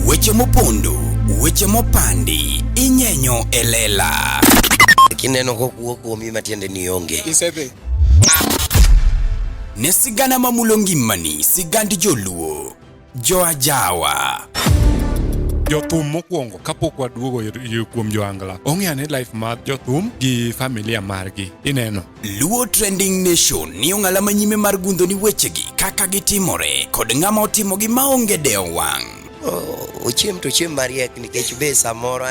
Weche mopondo, weche mopandi, inyenyo e lela. Kineno kokuo kuomi matiende ni onge. Isedhi. Ne sigana mamulo ngimani, sigand joluo, joajawa. Jothum mokwongo kapok waduogo kuom joangla ong'e ane life mar jothum gi familia margi ineno. Luo Trending Nation ni ong'ala manyime mar gundho ni wechegi kaka gitimore kod ng'ama otimogi maonge dewo wang'. Ochiem to ochiem mariek nikech be samoro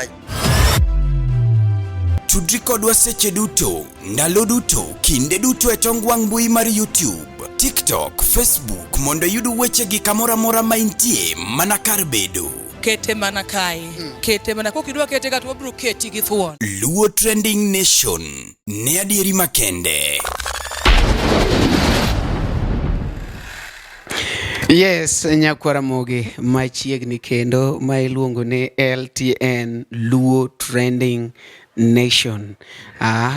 Tudri kodwa seche duto, ndalo duto, kinde duto e tong wang' mbui mar YouTube, TikTok, Facebook mondo iyud wechegi kamoro amora ma intie mana kar bedo. Kete mana kae. Kete mana kokidwa kete ka to wabiro keti gi thuon. Luo Trending Nation ne adieri makende. Yes, nyakwara Ramogi machiegni kendo ma iluongo ni LTN Luo Trending Nation.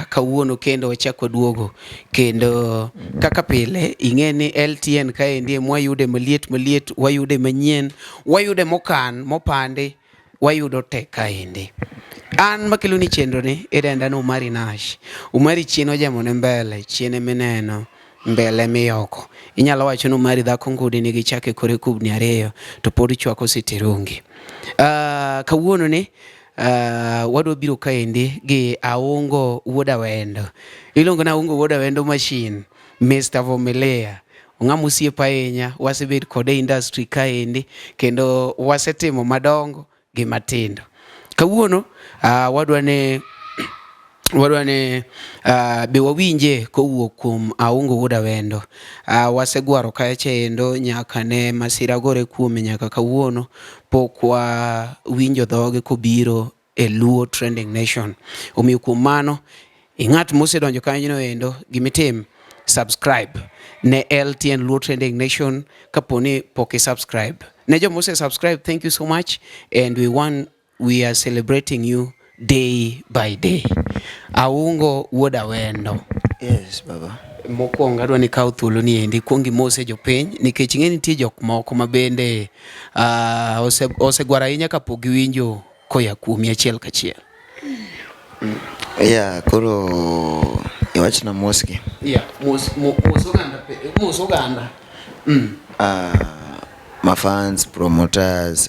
Kawuono kendo wachako waduogo kendo kaka pile ing'e ni LTN kaendi ema wayude maliet maliet, wayude manyien, wayude mokan, mopandi, wayudo te kaendi. An makelo ni chenro ni idenda ni Umari Nash. Umari chien ojemo ne mbele, chien emineno mbele miyoko. Inyalo wacho ni Umari dhako ngudi nigi chak e kore kubni ariyo to pod chwako sitirungi. Kawuono ni wadwa biro kaendi gi Aungo Wuod Awendo. Iluongo ni Aungo Wuod Awendo Machine, Mr. Vumilia. Ong'ama osiep ahinya, wasebet kode e industry kaendi kendo wasetimo madongo gi matindo. Kawuono wadwa ni be wawinje kowuok kuom Aungo Wuod Awendo. Wasegwaro kacha endo nyaka ne masira gore kuome nyaka kawuono pok wawinjo dhoge kobiro e Luo Trending Nation. Omiyo kuom mano, ing'at mosedonjo kanyo endo, gimitim, subscribe ne LTN Luo Trending Nation kaponi pok i subscribe. Ne joma ose subscribe, thank you so much and we are celebrating you day by day. Aungo Wuod Awendo. Yes, baba. Mokwongo adwa ni ikaw thuolo ni endi kuong imose jopiny nikech ing'e nitie jok moko ma bende osegwaro ahinya kapok giwinjo koya kuomi achiel kachiel. Yeah, koro iwachna mosgi. Yeah, mos oganda, mos oganda. My fans, promoters,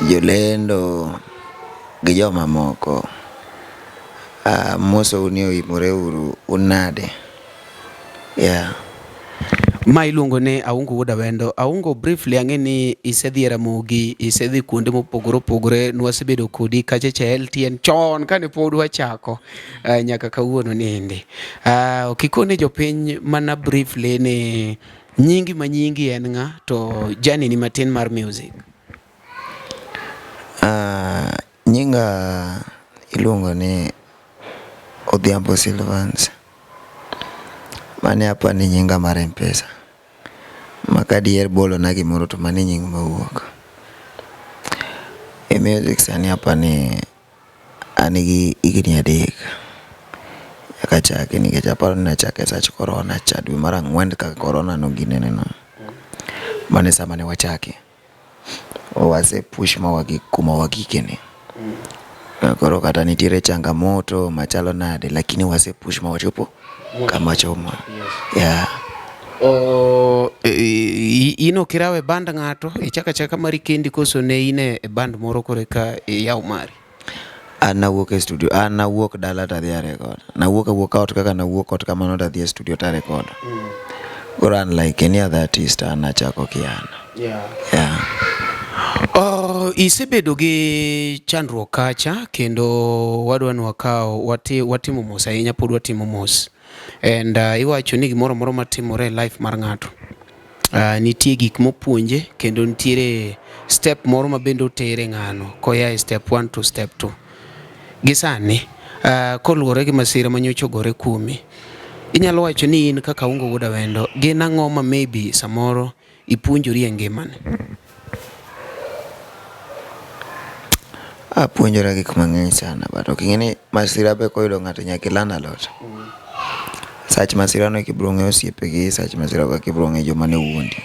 jolendo gi joma moko. Mosou ni oimore uru unade. Yeah. Ma iluongo ni Aungo Wuod Awendo. Aungo, briefly ang'e ni isedhi e Ramogi, isedhi kuonde mopogore opogore, nwasebedo kodi kacha cha LTN chon kane pod wachako nyaka kawuono niendi. Ok ikone jopiny mana briefly ni nyingi ma nyingi en ng'a to journey ni matin mar music. Nyinga iluongo ni Odhiambo Silvans. Mane apa ni nyinga mar M-Pesa. Ma ka diher bolo na gimoro to mano e nying mawuok. E music sani apa ni an gi higni 3 nyaka chake nikech aparo ni nachake sach korona cha dwe mar ang'wen kaka korona noginene no. Mano e sama ne wachake. Wase push ma wagik kuma wagike ni. Koro kata nitiere changamoto machalo nade lakini wase push ma wachopo kama chomo. Yeah. In ok irawo e band ng'ato, ichako achaka mari kendi koso ne in e band moro koro eka iyawo mari? An nawuok e studio, an nawuok dala tadhi a record. Nawuok awuoka ot kaka nawuok ot kamano tadhi e studio ta record. Koro an like any other artist an nachako kian. Yeah. Oh, isebedo gi chandruok kacha kendo wadwa ni wakaw watimo mos ahinya, pod watimo mos. And iwacho ni gimoro amora matimore e life mar ng'ato nitie gik mopuonje kendo nitiere step moro ma bende otere ng'ano koya e step 1 to step 2. Gi sani koluwore gi masira manyocha ogore kuomi, inyalo wacho ni in kaka Aungo Wuod Awendo, gin ang'o ma maybe samoro ipuonjori e ngimani? Apuonjora gik mang'eny sana but ok ing'e ni masira be koyudo ng'ato nyaka ilan alot. Sach masira no eka ibiro ng'eyo osiepegi, sach masira go eka ibiro ng'eyo joma ne wuondi.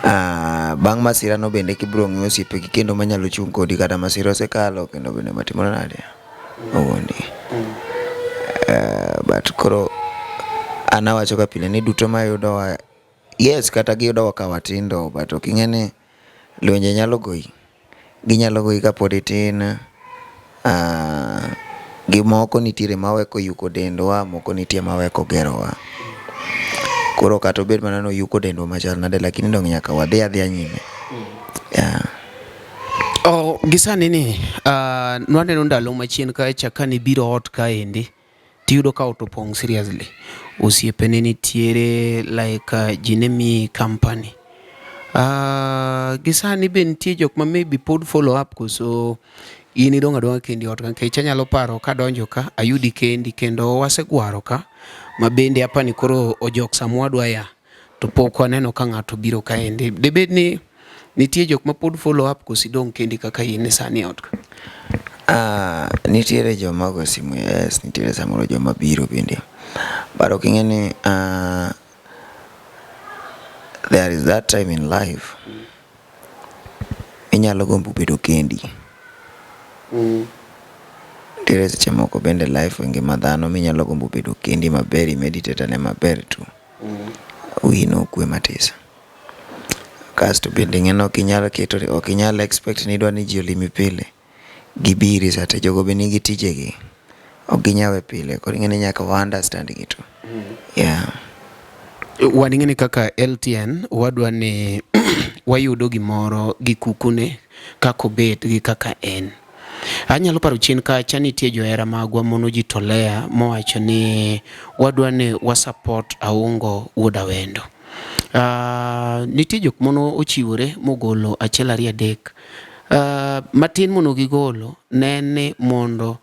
Ah, bang' masira no bende eka ibiro ng'eyo osiepegi kendo manyalo chung' kodi kata masira osekalo kendo bende matimore nade? Owuondi. But koro an awacho ga pile ni duto mayudowa yes kata giyudowa ka watindo but ok ing'e ni lwenje nyalo goyi. Ginyalo goyi kapod itin. Gimoko nitiere maweko yuko dendwa, moko nitie maweko gerowa. Koro kata obed mana ni oyuko dendwa machal nade lakini dong' nyaka wadhi adhiya nyime. Yeah. Oh, gi sani ni nwaneno ndalo machien kacha kane ibiro ot kaendi tiyudo ka ot opong' seriously. Osiepene nitiere like ji ne miyi company. Gi sani be nitie jok ma maybe pod follow up koso in idong' adong'a kendi e ot ka nikech anyalo paro kadonjo ka ayudi kendi kendo wasegwaro ka ma bende apani koro ojok sama wadwa ya to pok waneno ka ng'ato obiro kaendi. Debed ni nitie jok ma pod follow up koso idong' kendi kaka in sani e ot ka? Nitiere joma go simu yes, nitiere samoro joma biro bende. But ok ing'e ni there is that time in life inyalo gombo bedo kendi. Nitiere seche moko bende life e ngima dhano minyalo gombo bedo kendi maber i meditate ane maber tu. Wiyi nokwe matis. Kasto bende ing'e ni ok inyal keto ok inyal expect ni idwa ni ji olimi pile. Gibiri sate jogo be nigi tijegi. Ok ginyal we pile koro ing'e ni nyaka wa understand gi tu. Yeah. Wan ing'e ni kaka LTN wadwa ni wayudo gimoro gi kukune kaka obet gi kaka en. Anyalo paro chien kacha nitie johera magwa monojitolea mowacho ni wadwa ni wa support Aungo wuod Awendo. Nitie jok mano ochiwore mogolo achiel ariyo adek. Matin mono gigolo ne en ni mondo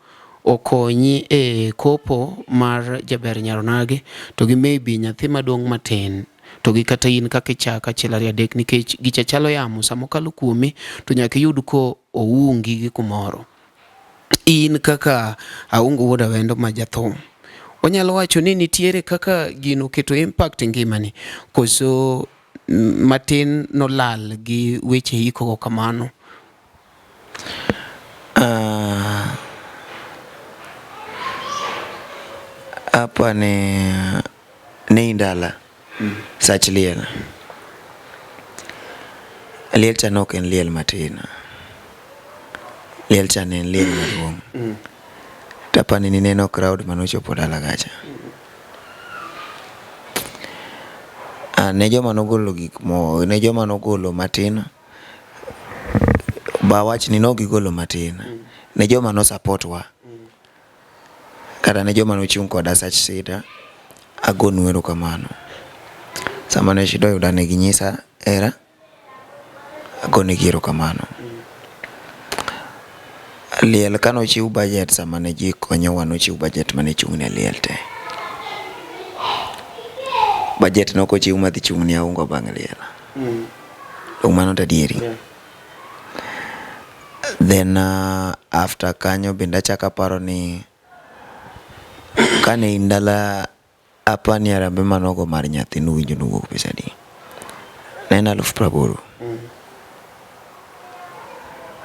okonyi e kopo mar Jaber Nyar Onagi to gi maybe nyathi maduong' matin to gi kata in kaka ichako achiel ariyo adek nikech gicha chalo yamo sama okalo kuomi to nyaka iyud ko oungi gi kumoro. In kaka Aungo wuod Awendo ma jathum, wanyalo wacho ni nitiere kaka gino oketo impact e ngimani koso matin nolal gi weche iko go kamano? Apa ne indala sach liel. Liel cha ne ok en liel matin. Liel cha ne en liel maduong'. To apani nineno crowd manochopo dala kacha. Ne joma nogolo gik mo, ne joma nogolo matin, ba awach ni nok gigolo matin. Ne joma no support wa. Kata ne joma nochung' koda sach shida, agonu erokamano. Sama ne shida oyuda ne ginyisa hera, agonegi erokamano. Liel kanochiw budget sama ne ji konyowa nochiw budget mane chung' ne liel te. Budget ne ok ochiw madhi chung' ne Aungo bang' liel. Kuom mano to adieri. Then after kanyo bende achako aparo ni kane in dala apani harambee manogo mar nyathi nuwinjo nowuok pesa adi? Ne en aluf praboro.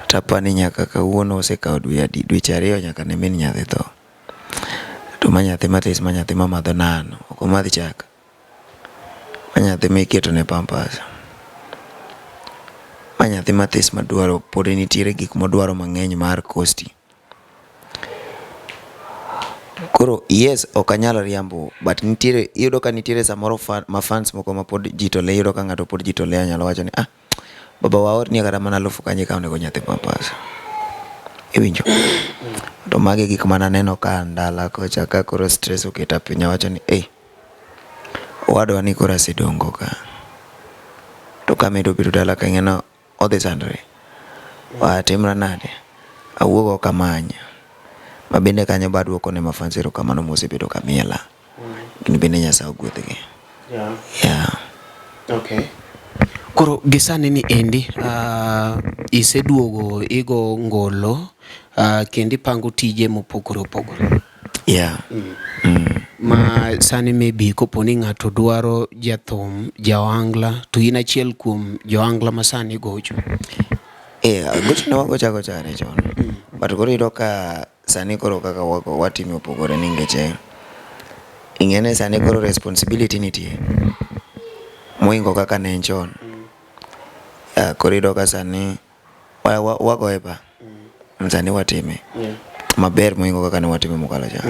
To apani nyaka kawuono osekawo dwe adi? Dweche ariyo nyaka ne min nyathi tho. To ma nyathi matis ma nyathi mamadho nano, ok omadh chak. Ma nyathi miketo ne pampers. Ma nyathi mathis madwaro pod nitiere gik modwaro mang'eny mar kosti. Koro yes ok anyal riambo but nitiere iyudo ka nitiere samoro fan, ma fans moko ma pod jitolea iyudo ka ng'ato pod jitolea nyalo wacho ni ah baba waorni kata mana alufu kanyo ikawnego nyathi pampers. Iwinjo? To magi e gik mananeno ka an dala kocha ka koro stress oketa piny awacho ni eh Owadwa ni koro asedongo ka. To kamedo bedo dala ka ing'e odhi sandre. Atimra nade? Awuog oko amany. Ma bende kanyo be aduoko ne mafans erokamano mosebedo ka miela. Gin bende Nyasaye ogwedhgi. Yeah. Okay. Koro gi sani ni endi iseduogo igo ngolo kendo ipango tije mopogore opogore. Yeah. Ma sani maybe kopo ni ng'ato dwaro jathum, ja ohangla to in achiel kuom jo ohangla ma sani gocho. Eh, gocho ne wagocho agocha are chon. But koro iyudo ka sani koro kaka watime opogore nikech ing'e ni sani koro responsibility nitie mohingo kaka ne en chon. Koro iyudo ka sani wagoye ba. Sani watime maber mohingo kaka ne watime mokalo cha.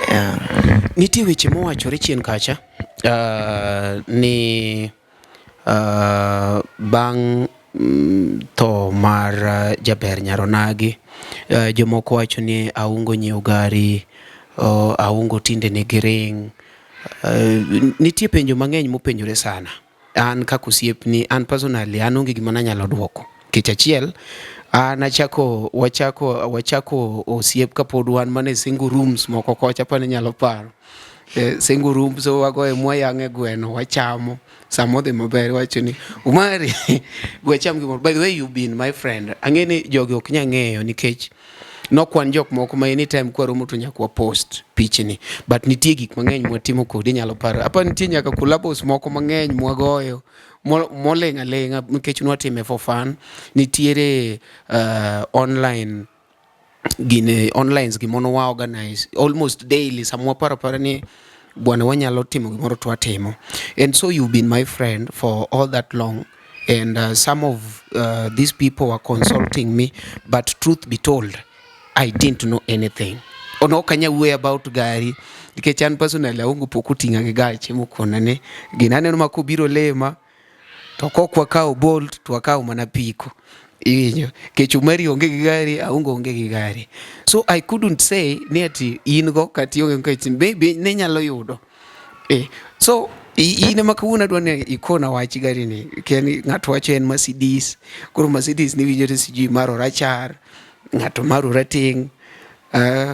Yeah. Nitie weche mowachore chien kacha ni bang' tho mar jaber Nyaronagi, jomoko wacho ni Aungo nyiewo gari, Aungo tinde nigi ring. Nitie penjo mang'eny mopenjore sana. An kaka osiepni, an personally an onge gima nanyalo duoko. Nikech achiel, an achako wachako wachako osiep kapod wan mana e single rooms moko kocha apani inyalo paro. Single rooms wagoye mwayang'e gweno wachamo. Sama odhi maber iwacho ni Umari we acham gimoro. By the way you've been my friend. Ang'e ni jogi ok nya ng'eyo nikech nokwan jok moko ma anytime kwaromo to nyaka wapost pichni. But nitie gik mang'eny mwatimo kodi inyalo paro. Apa nitie nyaka collabos moko mang'eny mwagoyo moling' aling'a nikech nwatime for fun. Nitiere online gine onlines gimono wa organize almost daily sama waparo apara ni bwana wanyalo timo gimoro to watimo. And so you've been my friend for all that long and some of these people were consulting me but truth be told I didn't know anything. Ono ok anya wuoyo about gari nikech an personally aonge pok oting'a gi gache mokona ni gini aneno ma kobiro lima to kok wakawo Bolt to wakawo mana Piko. Iwinjo? Nikech Umari onge gi gari, Aungo onge gi gari. So I couldn't say ni ati in go kata ionge nikech maybe ne nyalo yudo. Eh, so in ema kawuono adwa ni ikona wach gari ni. Ken ng'ato wacho en Mercedes. Koro Mercedes ni winjo to sijui mar orachar, ng'ato mar orateng',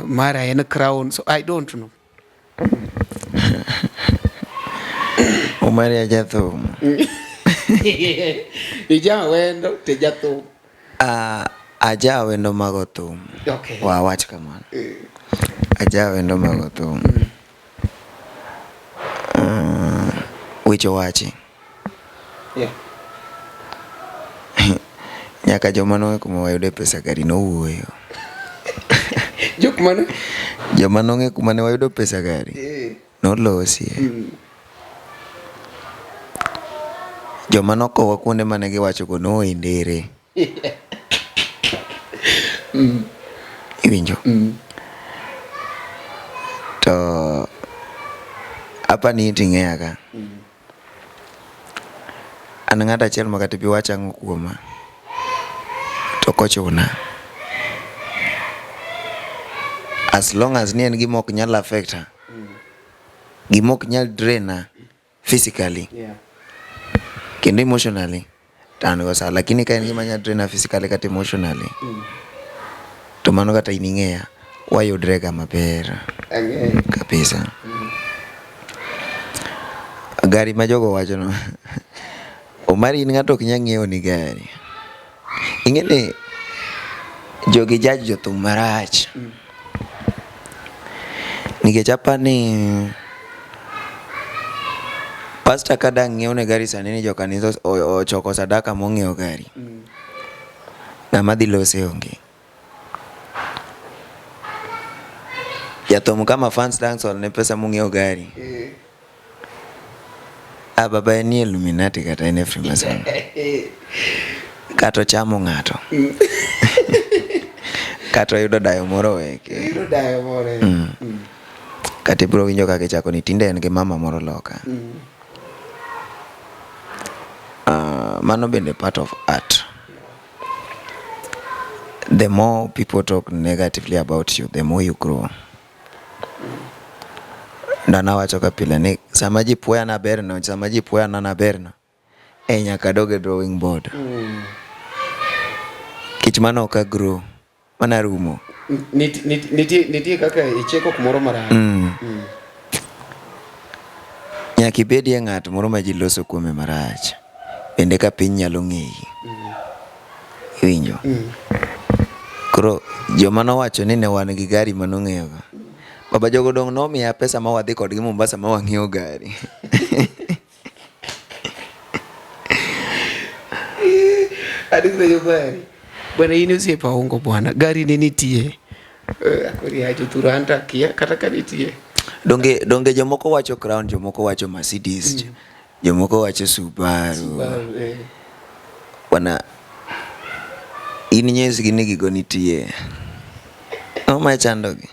mara en Crown. So I don't know. Omari ajathum. Ija wendo to ijathum. Aja wendo mago thum. Okay. Wawach kamano. Aja wendo mago thum. Weche owachi. Yeah. Nyaka joma nong'e kuma wayude pesa gari nowuoyo. Jok mane? Joma nong'e kuma ne wayudo pesa gari nolosie. Joma nokowa kuonde mane giwachogo noe ndere. Iwinjo? To apani in ting'eya ka. An ng'ato achiel ma kata ibi wach ang'o kuoma to ok ochuna. As long as ni en gima ok nyal affect a, gima ok nyal drain a physically kendo emotionally to an go sawa. Lakini ka en gima nya drain a physically kata emotionally to mano kata in ing'eya wayudre ga maber kabisa. Gari ma jogo wacho no, Omari in ng'ato ok nyal ng'iewo ni gari. Ing'e ni jogi judge jothum marach. Nikech apani pastor ka dang' ng'iew ne gari sani ni jokanisa ochoko sadaka mong'iewo gari. Ng'ama dhi lose onge. Jathum kama fans dang' sol ne pesa mong'iewo gari. Ah, baba en nie Illuminati kata en e Freemason. Kata ochamo ng'ato. Kata oyudo dayo moro weke. Oyudo dayo moro. Kata ibiro winjo kaka ichako ni tinde en gi mama moro loka. Mano bende part of art. The more people talk negatively about you, the more you grow. Ndana wacho ga pile ni sama ji puoya naberno, sama ji puoya na naberno, e nyaka adog e drawing board. Kech mano ok a grow, mano arumo. Nitie kaka icheko kumoro marach. Nyaka ibedie ng'at moro ma ji loso kuome marach. Bende ka piny nyalo ng'eyi. Iwinjo? Koro joma nowacho ni ne wan gi gari manong'eyogo, Baba jogo dong' nomiya pesa ma wadhi kodgi Mombasa ma wang'iewo gari. Adhi gari. Bwana in osiepa Aungo bwana. Gari ne nitie. Eh, akori ajo thura an to akia kata ka nitie. Donge donge jomoko wacho Crown, jomoko wacho Mercedes, jomoko wacho Subaru. Subaru, eh. Bwana in nyisgi ni gigo nitie. Ang'o ma chandogi?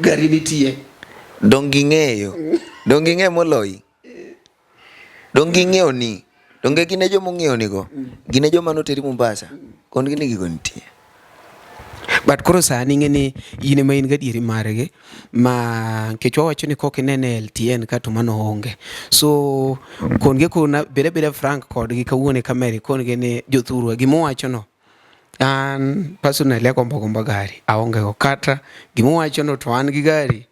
Gari nitie. Dong ging'eyo. Dong ging'eyo moloyi. Dong ging'eyo ni. Donge gin e joma ong'eyo ni go. Gin e joma noteri Mombasa. Kon gi ni gigo nitie. But koro sani ing'e ni in ema in gadieri margi ma nikech wawacho ni kok inene e LTN ka to mano onge. So kon gi kona bed abeda frank kodgi kawuono e kamera ikon gi ni jothurwa gima uwacho no an personally agombo agomba gari aonge go kata gima uwacho no to an gi gari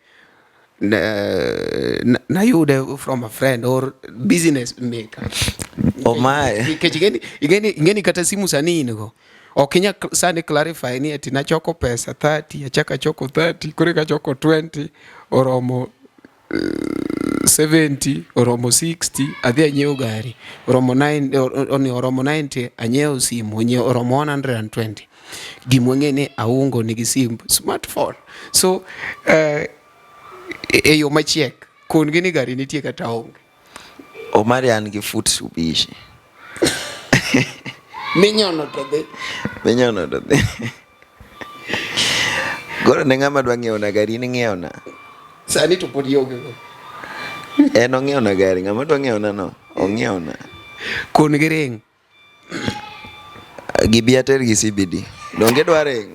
nayude from a friend or business maker. Omae. Nikech ing'eni ing'eni ing'eni kata simu sani in go ok inyal sani clarify ni ati nachoko pesa 30 achako achoko 30 koro eka achoko 20 oromo 70 oromo 60 adhi anyiew gari oromo 9 oromo 90 anyiew simu oromo 120 gima wang'e ni Aungo nigi simb smartphone so e yo machiek kon gi ni gari nitie kata onge. Omari an gi Footsubishi. Minyono to dhi. Minyono to dhi. Koro ne ng'ama dwa ng'iewo na gari in ing'iewo na. Sani to pod ionge go. En ong'iewo na gari, ng'ama dwa ng'iewo na no, ong'iewo na. Kon gi ring. Gibi ater gi CBD. Donge idwa ring?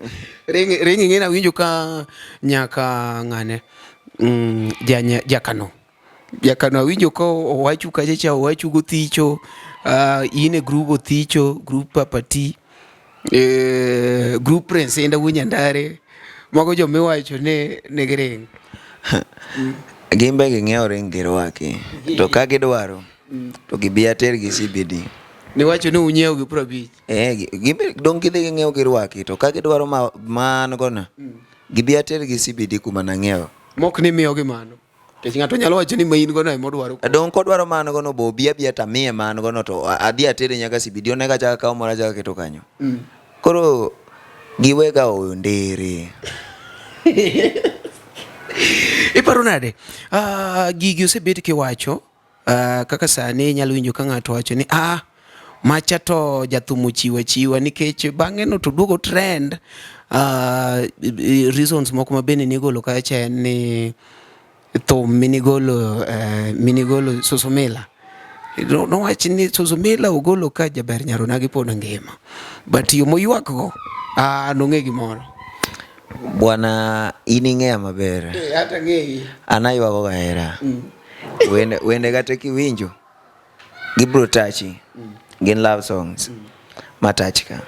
Ring ring ing'e nawinjo ka nyaka ng'ane janya jakano. Jakano awinjo ka owachu kacha cha owachu gothicho in e group Othicho, group Papa T, group Prince Indah wuo Nyandare. Mago jomiwacho ni nigi ring. Gin be ging'iewo ring girwaki. To ka gidwaro to gibi ater gi CBD. Niwacho ni unyiewo gi 50. Eh, gin dong gidhi ging'iewo girwaki to ka gidwaro ma, ma an go no, gibi ater gi CBD kuma nang'iewo. Mok ni miyogi mano. Nikech ng'ato nyalo wacho ni ma in go no ema odwaro. Dong kodwaro ma an go no bo obi abiya tamiye ma an go no to adhi atere nyaka CBD onego achako akawo moro achako aketo kanyo. Koro giwega oyo ndere. Iparo nade? Gigi osebed kiwacho kaka sani inyalo winjo ka ng'ato wacho ni macha to jathum ochiwo achiwa nikech bang'e no to duogo trend. Reasons moko ma bende nigolo kacha en ni thum minigolo minigolo Susumila. Nowach ni Susumila ogolo ka jaber nyaronagi pod ngima. But yo moywak go nong'e gimoro. Bwana in ing'eya maber. Hata ng'eyi. An aywago ga hera. Wende wende kata kiwinjo gibro tachi. Gin love songs. Ma touch ka.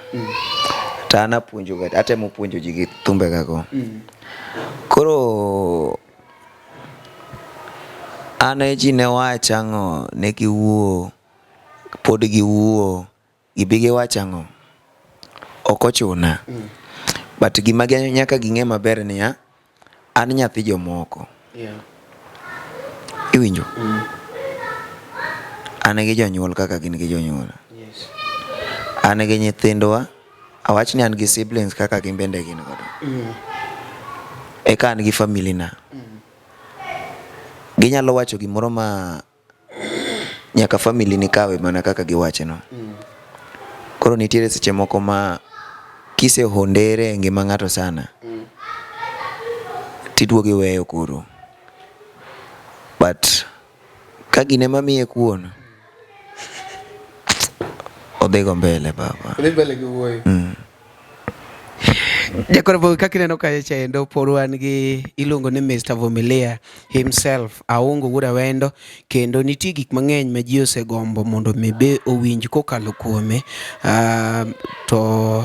To an apuonjo ga atemo puonjo ji gi thumbe ga go. Koro an e ji ne wach ang'o ne giwuo pod giwuo gibi giwach ang'o ok ochuna. But gima nyaka ging'e maber niya an nyathi jomoko. Iwinjo? An gi jonyuol kaka gin gi jonyuol. An gi nyithindwa, awach ni an gi siblings kaka gin bende gin godo. Eka an gi family na. Ginyalo wacho gimoro ma nyaka family ni kawe mana kaka giwache no. Koro nitiere seche moko ma kiseho ndere e ngima ng'ato sana, tiduogo iweyo koro. But ka gino ema miye kuon, odhi go mbele baba. Odhi mbele gi wuoyo. Jakoro kaka ineno kacha chaendo pod wan gi iluongo ni Mr. Vumilia himself Aungo wuod Awendo kendo nitie gik mang'eny ma ji osegombo mondo mi be owinj kokalo kuome to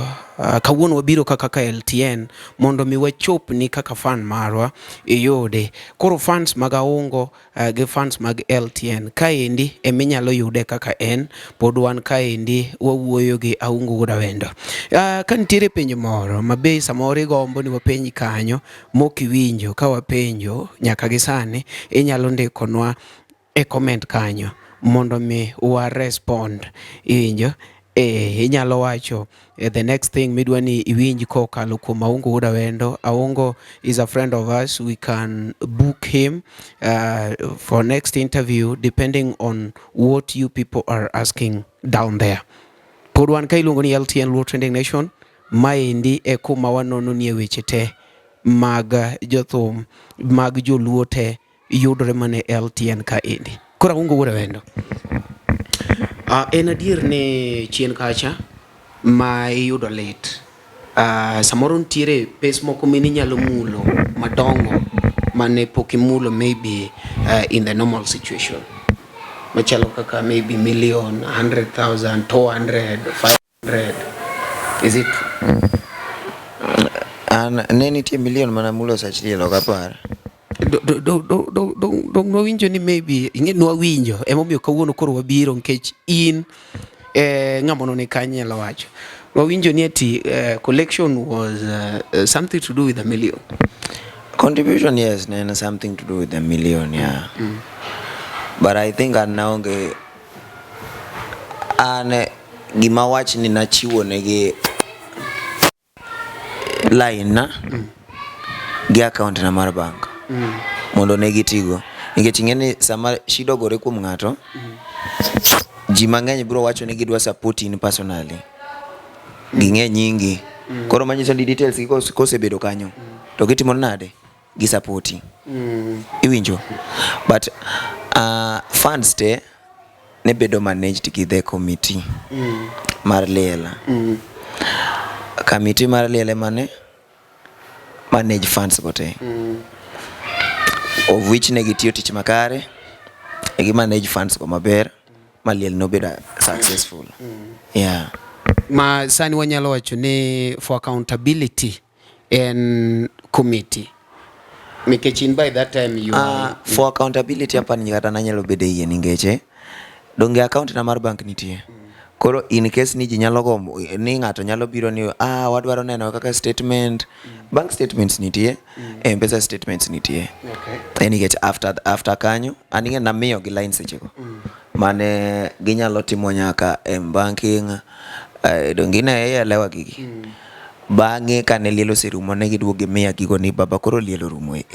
Kawuono wabiro ka kaka LTN mondo mi wachopni kaka fan marwa iyude. Koro fans mag Aungo gi fans mag LTN kaendi eminyalo yude kaka en pod wan kaendi wawuoyo gi Aungo Wuod Awendo. Ka nitiere penjo moro ma be samoro igombo ni wapenj kanyo mok iwinjo ka wapenjo nyaka gi sani inyalo ndikonwa e comment kanyo mondo mi wa respond iwinjo. Inyalo wacho the next thing midwa ni iwinj kokalo kuom Aungo Wuod Awendo. Aungo is a friend of us. We can book him for next interview depending on what you people are asking down there. Pod wan ka iluongo ni LTN Luo Trending Nation. Maendi e kuma wanono nie weche te mag jothum mag joluo te yudore mana e LTN kaendi. Koro Aungo Wuod Awendo. En adier ni chien kacha ma iyudo lit samoro nitiere pes moko mane inyalo mulo madongo mane pok imulo maybe in the normal situation machalo kaka maybe million, 100,000, 200, 500. Is it true? An ne nitie million mana mulo sach liel ok apar. Dong nwawinjo ni maybe ing'e nwawinjo emomiyo kawuono koro wabiro nikech in ng'ama noni kanyo nyalo wacho. Wawinjo ni ati collection was something to do with a million. Contribution yes, ne en something to do with a million, yeah. But I think an naonge an gima wach ni nachiwo negi line na gi account na mar bank mondo ne gitigo nikech ing'e ni sama shida ogore kuom ng'ato ji mang'eny biro wacho ni gidwa support in personally ging'e nyingi koro manyiso ni details gi kosebedo kanyo to gitimo nade gi support iwinjo but funds te ne bedo managed gi the committee mar liel. Committee mar liel ema ne manage funds go te of which ne gitiyo tich makare ne gi manage funds go maber ma liel nobedo successful. Yeah. Ma sani wanyalo wacho ni for accountability en committee nikech in by that time you For accountability hapa ni kata nanyalo bedo e iye nikech donge account na mar bank nitie. Koro in case ni ji nyalo gombo ni ng'ato nyalo biro ni wadwaro neno kaka statement bank statements nitie M-Pesa statements nitie. Okay. Nikech after kanyo an ing'e namiyo gi line seche go mane ginyalo timo nyaka m banking donge ine elewa gigi. Bang'e kane liel oserumo ne giduogo gimiya gigo ni baba koro liel orumo e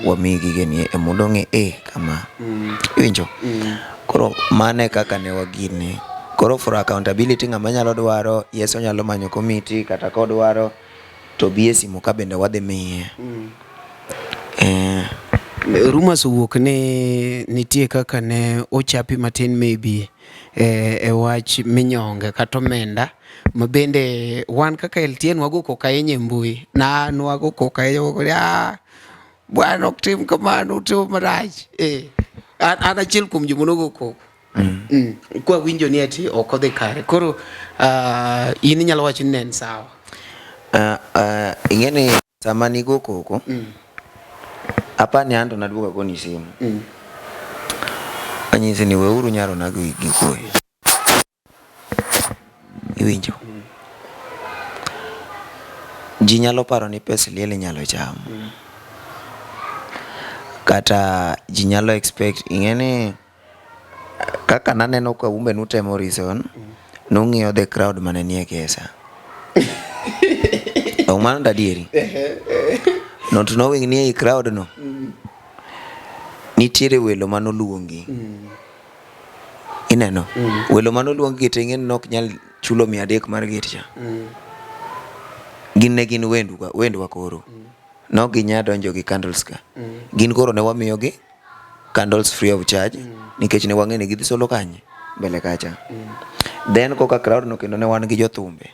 wamiyi gigeni e modong' e kama. Iwinjo? Koro mano e kaka ne wagine. Koro for accountability ng'ama nyalo dwaro yes onyalo manyo committee kata kodwaro to bi e simu ka bende wadhi miye. Rumors owuok ni nitie kaka ne ochapi matin maybe e wach minyonge kata omenda ma bende wan kaka LTN wago koko ahinya e mbui na an wago koko ahinya wago ni bwana ok tim kamano utimo marach. An achiel kuom joma nogo koko. Kwa winjo ni ati ok odhi kare. Koro in inyalo wacho ni ne en sawa. Ing'e ni sama nigo koko apani anto naduogo agoni simu anyisi ni weuru nyarona gi kwe. Iwinjo? Ji nyalo paro ni pes liel inyalo cham. Kata ji nyalo expect ing'e ni kaka naneno ka umbe nutemo reason nung'iyo the crowd mane nie kesa. Ok mano to adieri? Not knowing ni ei crowd no nitiere welo manoluongi. Ineno? Welo manoluongi gi to ing'e ni nok nyal chulo 300 mar gate cha. Gin ne gin wendwa koro. Nok ginya donjo gi candles ka. Gin koro ne wamiyo gi candles free of charge nikech ne wang'e ni gidhi solo kanye mbele kacha. Then koka crowd no kendo ne wan gi jothumbe.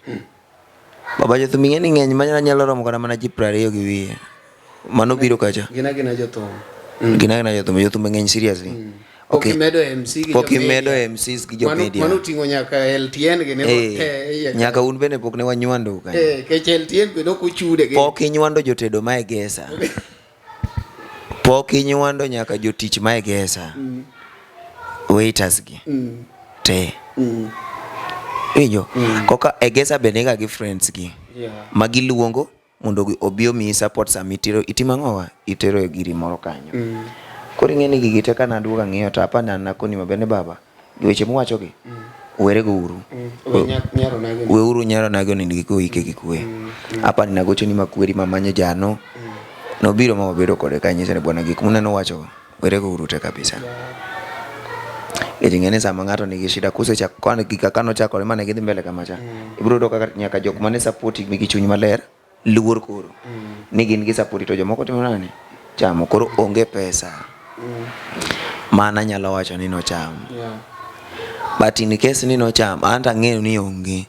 Baba jothumbe ing'e ni ng'eny ma nyalo romo kata mana ji 20 gi wiye. Mano biro kacha. Gin agina jothum. Gin agina jothumbe, jothumbe ng'eny seriously. Pok imedo MC gi Pok jo imedo media. MCs gi jo Mano- media. Mano oting'o nyaka LTN gi ne Eh, eh, iye ka. nyaka un bende pok ne wanywando kanyo. Eh, kech LTN bende ok ochude gi. Pok inywando jotedo ma Egesa. Pok inywando nyaka jotich ma Egesa. Waiters gi. Te. Iwinjo? Koka Egesa be niga gi friends gi. Yeah. Ma giluongo mondo obi omiyi support sama itero itimo ang'owa itero e giri moro kanyo. Koro ing'e ni gigi te ka naduogo ang'iyo to apa na nakoni maber ni baba gi weche muwacho gi werego uru. We nyaro nagi. Weuru nyaro nagi onind gi kwe oike gi kwe. Apa ni nagocho ni makweri mamanyo jano. Nobiro ma wabedo kode ka anyise ni bwana gik muneno wacho werego uru te kabisa. Nikech ing'e ni sama ng'ato nigi shida kusechako kane gik kaka nochakore mane gidhi mbele kamacha. Ibiro yudo kaka nyaka jok mane support gi chuny maler luor koro. Ni gin gi support to jomoko timo nani? Chamo. Koro onge pesa. Mana anyalo wacho ni nocham. Yeah. But in case ni nocham, an to ang'eyo ni onge.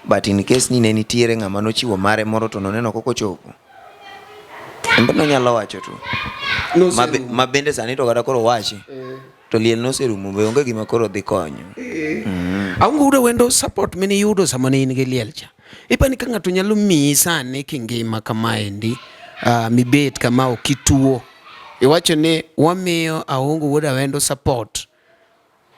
But in case ni ne nitiere ng'ama nochiwo mare moro to noneno kok ochopo. En be nonyalo wacho to. Ma bende sani to kata koro wachi. To liel noserumo be onge gima koro dhi konyo. Aonge udo wendo support mane iyudo sama ne in gi liel cha. Ipani ka ng'ato nyalo miyi sani kingima kamaendi, mibet kama ok ituo. Iwacho ni wamiyo Aongo wuod Awendo support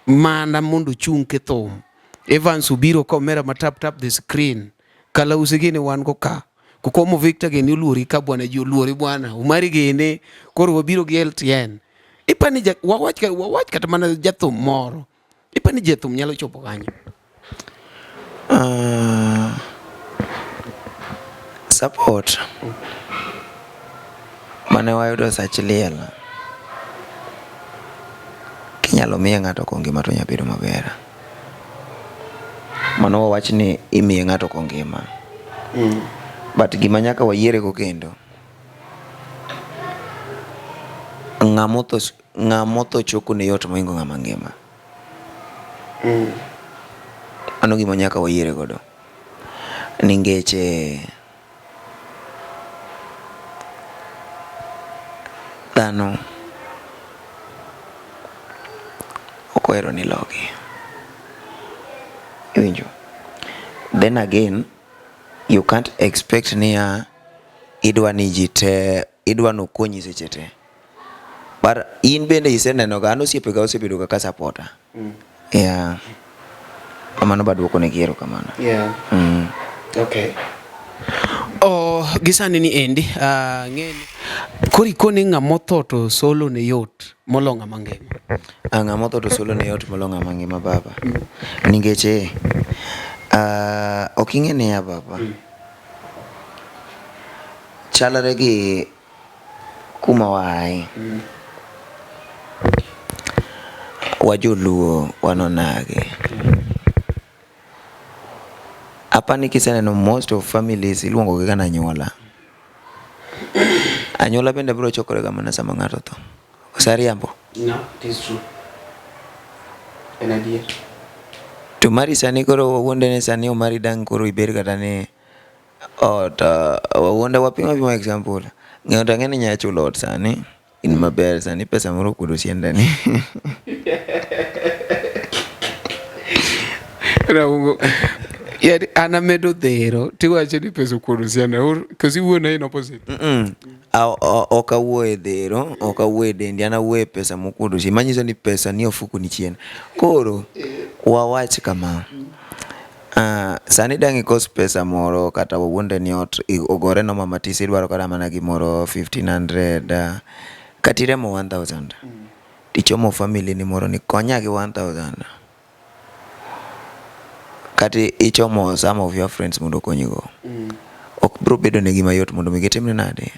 mana mondo ochung' kithum. Evans obiro ka omera ma tap tap the screen. Kalausi gini wan go ka. Kokomo Victor gini oluori ka bwana ji oluori bwana. Umari gini koro wabiro gi LTN. Ipani ja, wawach, wawach kata mana jathum moro. Ipani jathum nyalo chopo kanyo? Support mane wayudo sach liel kinyalo miye ng'ato kongima to nya bedo maber. Mano wawach ni imiye ng'ato kongima. But gima nyaka wayiere go kendo, ng'ama otho choko ne yot mohingo ng'ama ngima. Mano gima nyaka wayiere godo. Nikech dhano ok ohero ni ilogi. Iwinjo? Then again, you can't expect niya idwa ni ji te idwa ni okonyi seche te. But in bende iseneno ga an osiepega osebedo ga ka supporta. Yeah. Kamano ba duoko negi erokamano. Yeah. Okay. Oh, gi sani ni endi, ng'eni koro ikone ng'ama otho to solo ne yot molo ng'ama ngima. Ah, ng'ama otho to solo ne yot molo ng'ama ngima baba. Nikech eh, ok ing'e niya baba. Chalre gi kuma waaye. Wajoluo wan onagi. Apani kiseneno most of families iluongo gi ga ni anyuola. Anyuola bende biro chokore ga mana sama ng'ato otho. Koso ariambo? No, it is true. En adier. To mari sani koro wawuonde ni sani Omari dang' koro ibed kata ni ot wawuonde wapimo apima example. Ng'eyo to ang'e ni inya chulo ot sani in maber sani pesa moro okuodo siendani. Raungo. Yani an amedo dhero tiwacho ni pesa okuodo sianda. Koso iwuoyo in opposite. Ok awuo e dhero, ok awuo e dendi, an awuoyo e pesa mokuodo chien. Manyiso ni pesa ni ofuku ni chien. Koro wawach kama, sani dang' ikos pesa moro kata wawuondre ni ot ogore noma matis idwaro kata mana gimoro 1500 kata iremo 1000 tichomo family ni moro ni konya gi 1000 kata ichomo some of your friends mondo okonyigo. Ok biro bedo negi mayot mondo mi gitimni nade?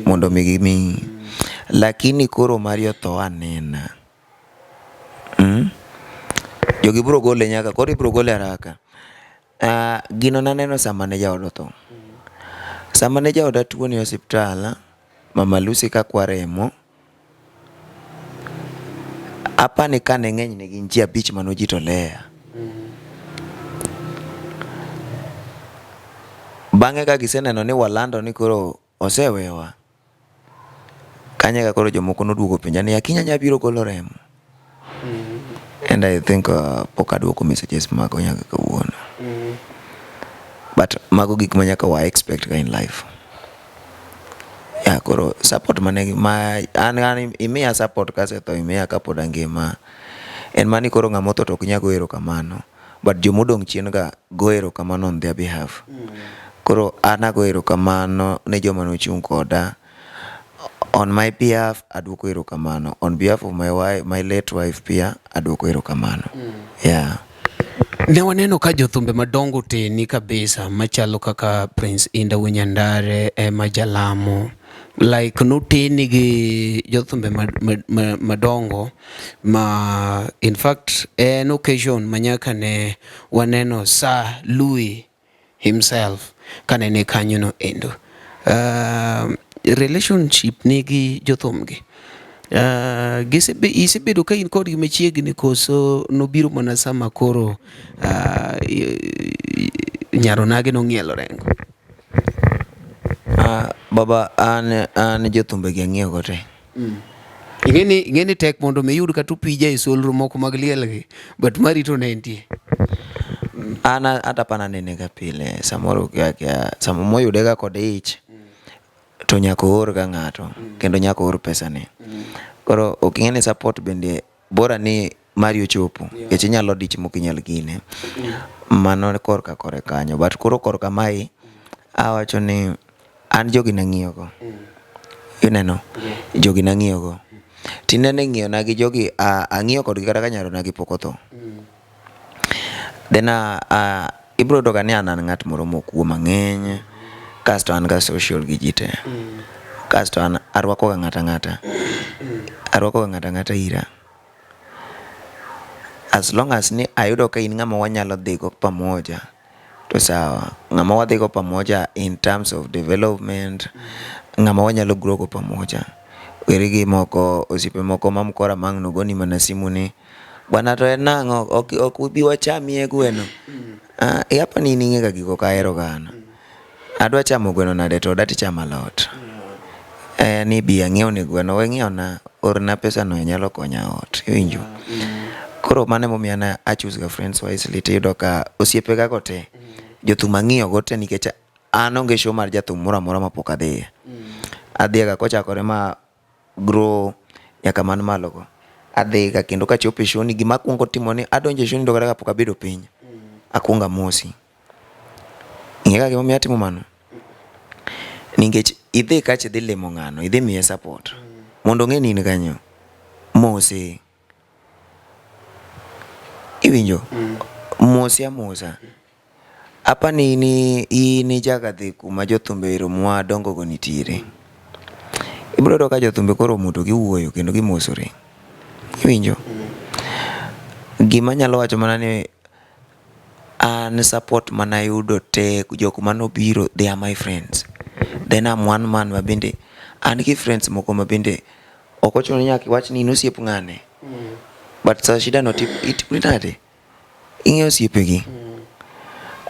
Mondo mi gimiyi. Lakini koro mari otho anena. Jogi biro gole nyaka koro ibiro gole haraka. Gino naneno sama ne jaoda otho. Sama ne jaoda tuo ni osiptal, Mama Lucy ka kwa remo, apani ka ne ng'eny ne gin ji abich manojitolea. Bang'e ka giseneno ni walando ni koro osewewa, kanyo eka koro jomoko noduogo penja ni Akinyi anya biro golo remo. And I think pok aduoko messages mago nyaka kawuono. But mago gik ma nyaka wa expect ga in life. Yeah, koro support mane ma an imiya support kasetho imiya kapod angima. En mani koro ng'ama otho to ok nyal go erokamano. But jomodong' chien ga go erokamano on their behalf. Koro an ago erokamano ne joma nochung' koda. On my behalf aduoko erokamano. On behalf of my wife, my late wife pia aduoko erokamano. Yeah. Ne waneno ka jothumbe madongo teni kabisa machalo kaka Prince Indah Wunyandare, Emma Jalamo like noteni gi jothumbe madongo ma in fact en occasion ma nyaka ne waneno Sir Louis himself kane ni kanyono endo. Relationship ni gi jothum gi isebedo ka in kodgi machiegni koso nobiro mana sama koro nyaronage nong'ielo rengo? Baba an jothumbe gi ang'iyo go te. Ing'eni tek mondo mi iyud kata opija e solro moko mag liel gi, but mari to ne nitie. An ata pana nene ga pile samoro kia sama moyude ga kod ich to nyaka oor ga ng'ato kendo nyaka oor pesa ne. Koro ok ing'e ni support bende bora ni mari ochopo nikech inyalo dich mok inyal gine. Mano korka kore kanyo but koro korka mae awacho ni an jogi nang'iyo go. Ineno? Jogi nang'iyo go. Tinende ng'iyo na gi jogi ang'iyo kodgi kata ka nyarona gi pok otho. Then ibro yudo ga ni an ng'at moro mok wuo mang'eny kasto an ga social gi ji te. Kasto an arwako ga ng'ata ng'ata. Arwako ga ng'ata ng'ata ira. As long as ni ayudo ka in ng'ama wanyalo dhi go pamoja to sawa. Ng'ama wadhi go pamoja in terms of development, ng'ama wanyalo grow go pamoja. Weri gi moko osiepe moko ma mkora ma ang' nogoni mana simu ni bwana to en nang'o ok ubi wachamie gweno. Apa ni in ing'e ga gigo ok ahero ga an. Adwa chamo gweno nade to oda tichamo alot. Ni bi ang'iewni gweno, we ng'iewna, orna pesa no nyalo konya ot, iwinjo? Koro mano emomiyo an a choose ga friends wisely tiyudo ka osiepe ga go te, jothum ang'iyo go te nikech an onge show mar jathum moro amora mapok adhiye. Adhiye ga kochakore ma grow nyaka man malo go. Adhi ga kendo kachopo e show ni gima akwongo timo ni adonjo e show ni to kata kapok abedo piny, akwongo amosi. Ing'e ga gimomiyo atimo mano? Nikech idhi kacha idhi limo ng'ano, idhi miye support. Mondo ong'e ni in kanyo, mose. Iwinjo? Mose amosa. Apa ni in ijaga dhi kuma jothumbe ero mwadongo go nitiere. Ibiro yudo ka jothumbe koro omuto giwuoyo kendo gimosore. Iwinjo? Gima anyalo wacho mana ni an support manayudo te jok manobiro they are my friends. Then I'm one man ma bende an gi friends moko ma bende ok ochuno ni nyaka iwach ni in osiep ng'ane. But sa shida no itimri nade? Ing'e osiepegi.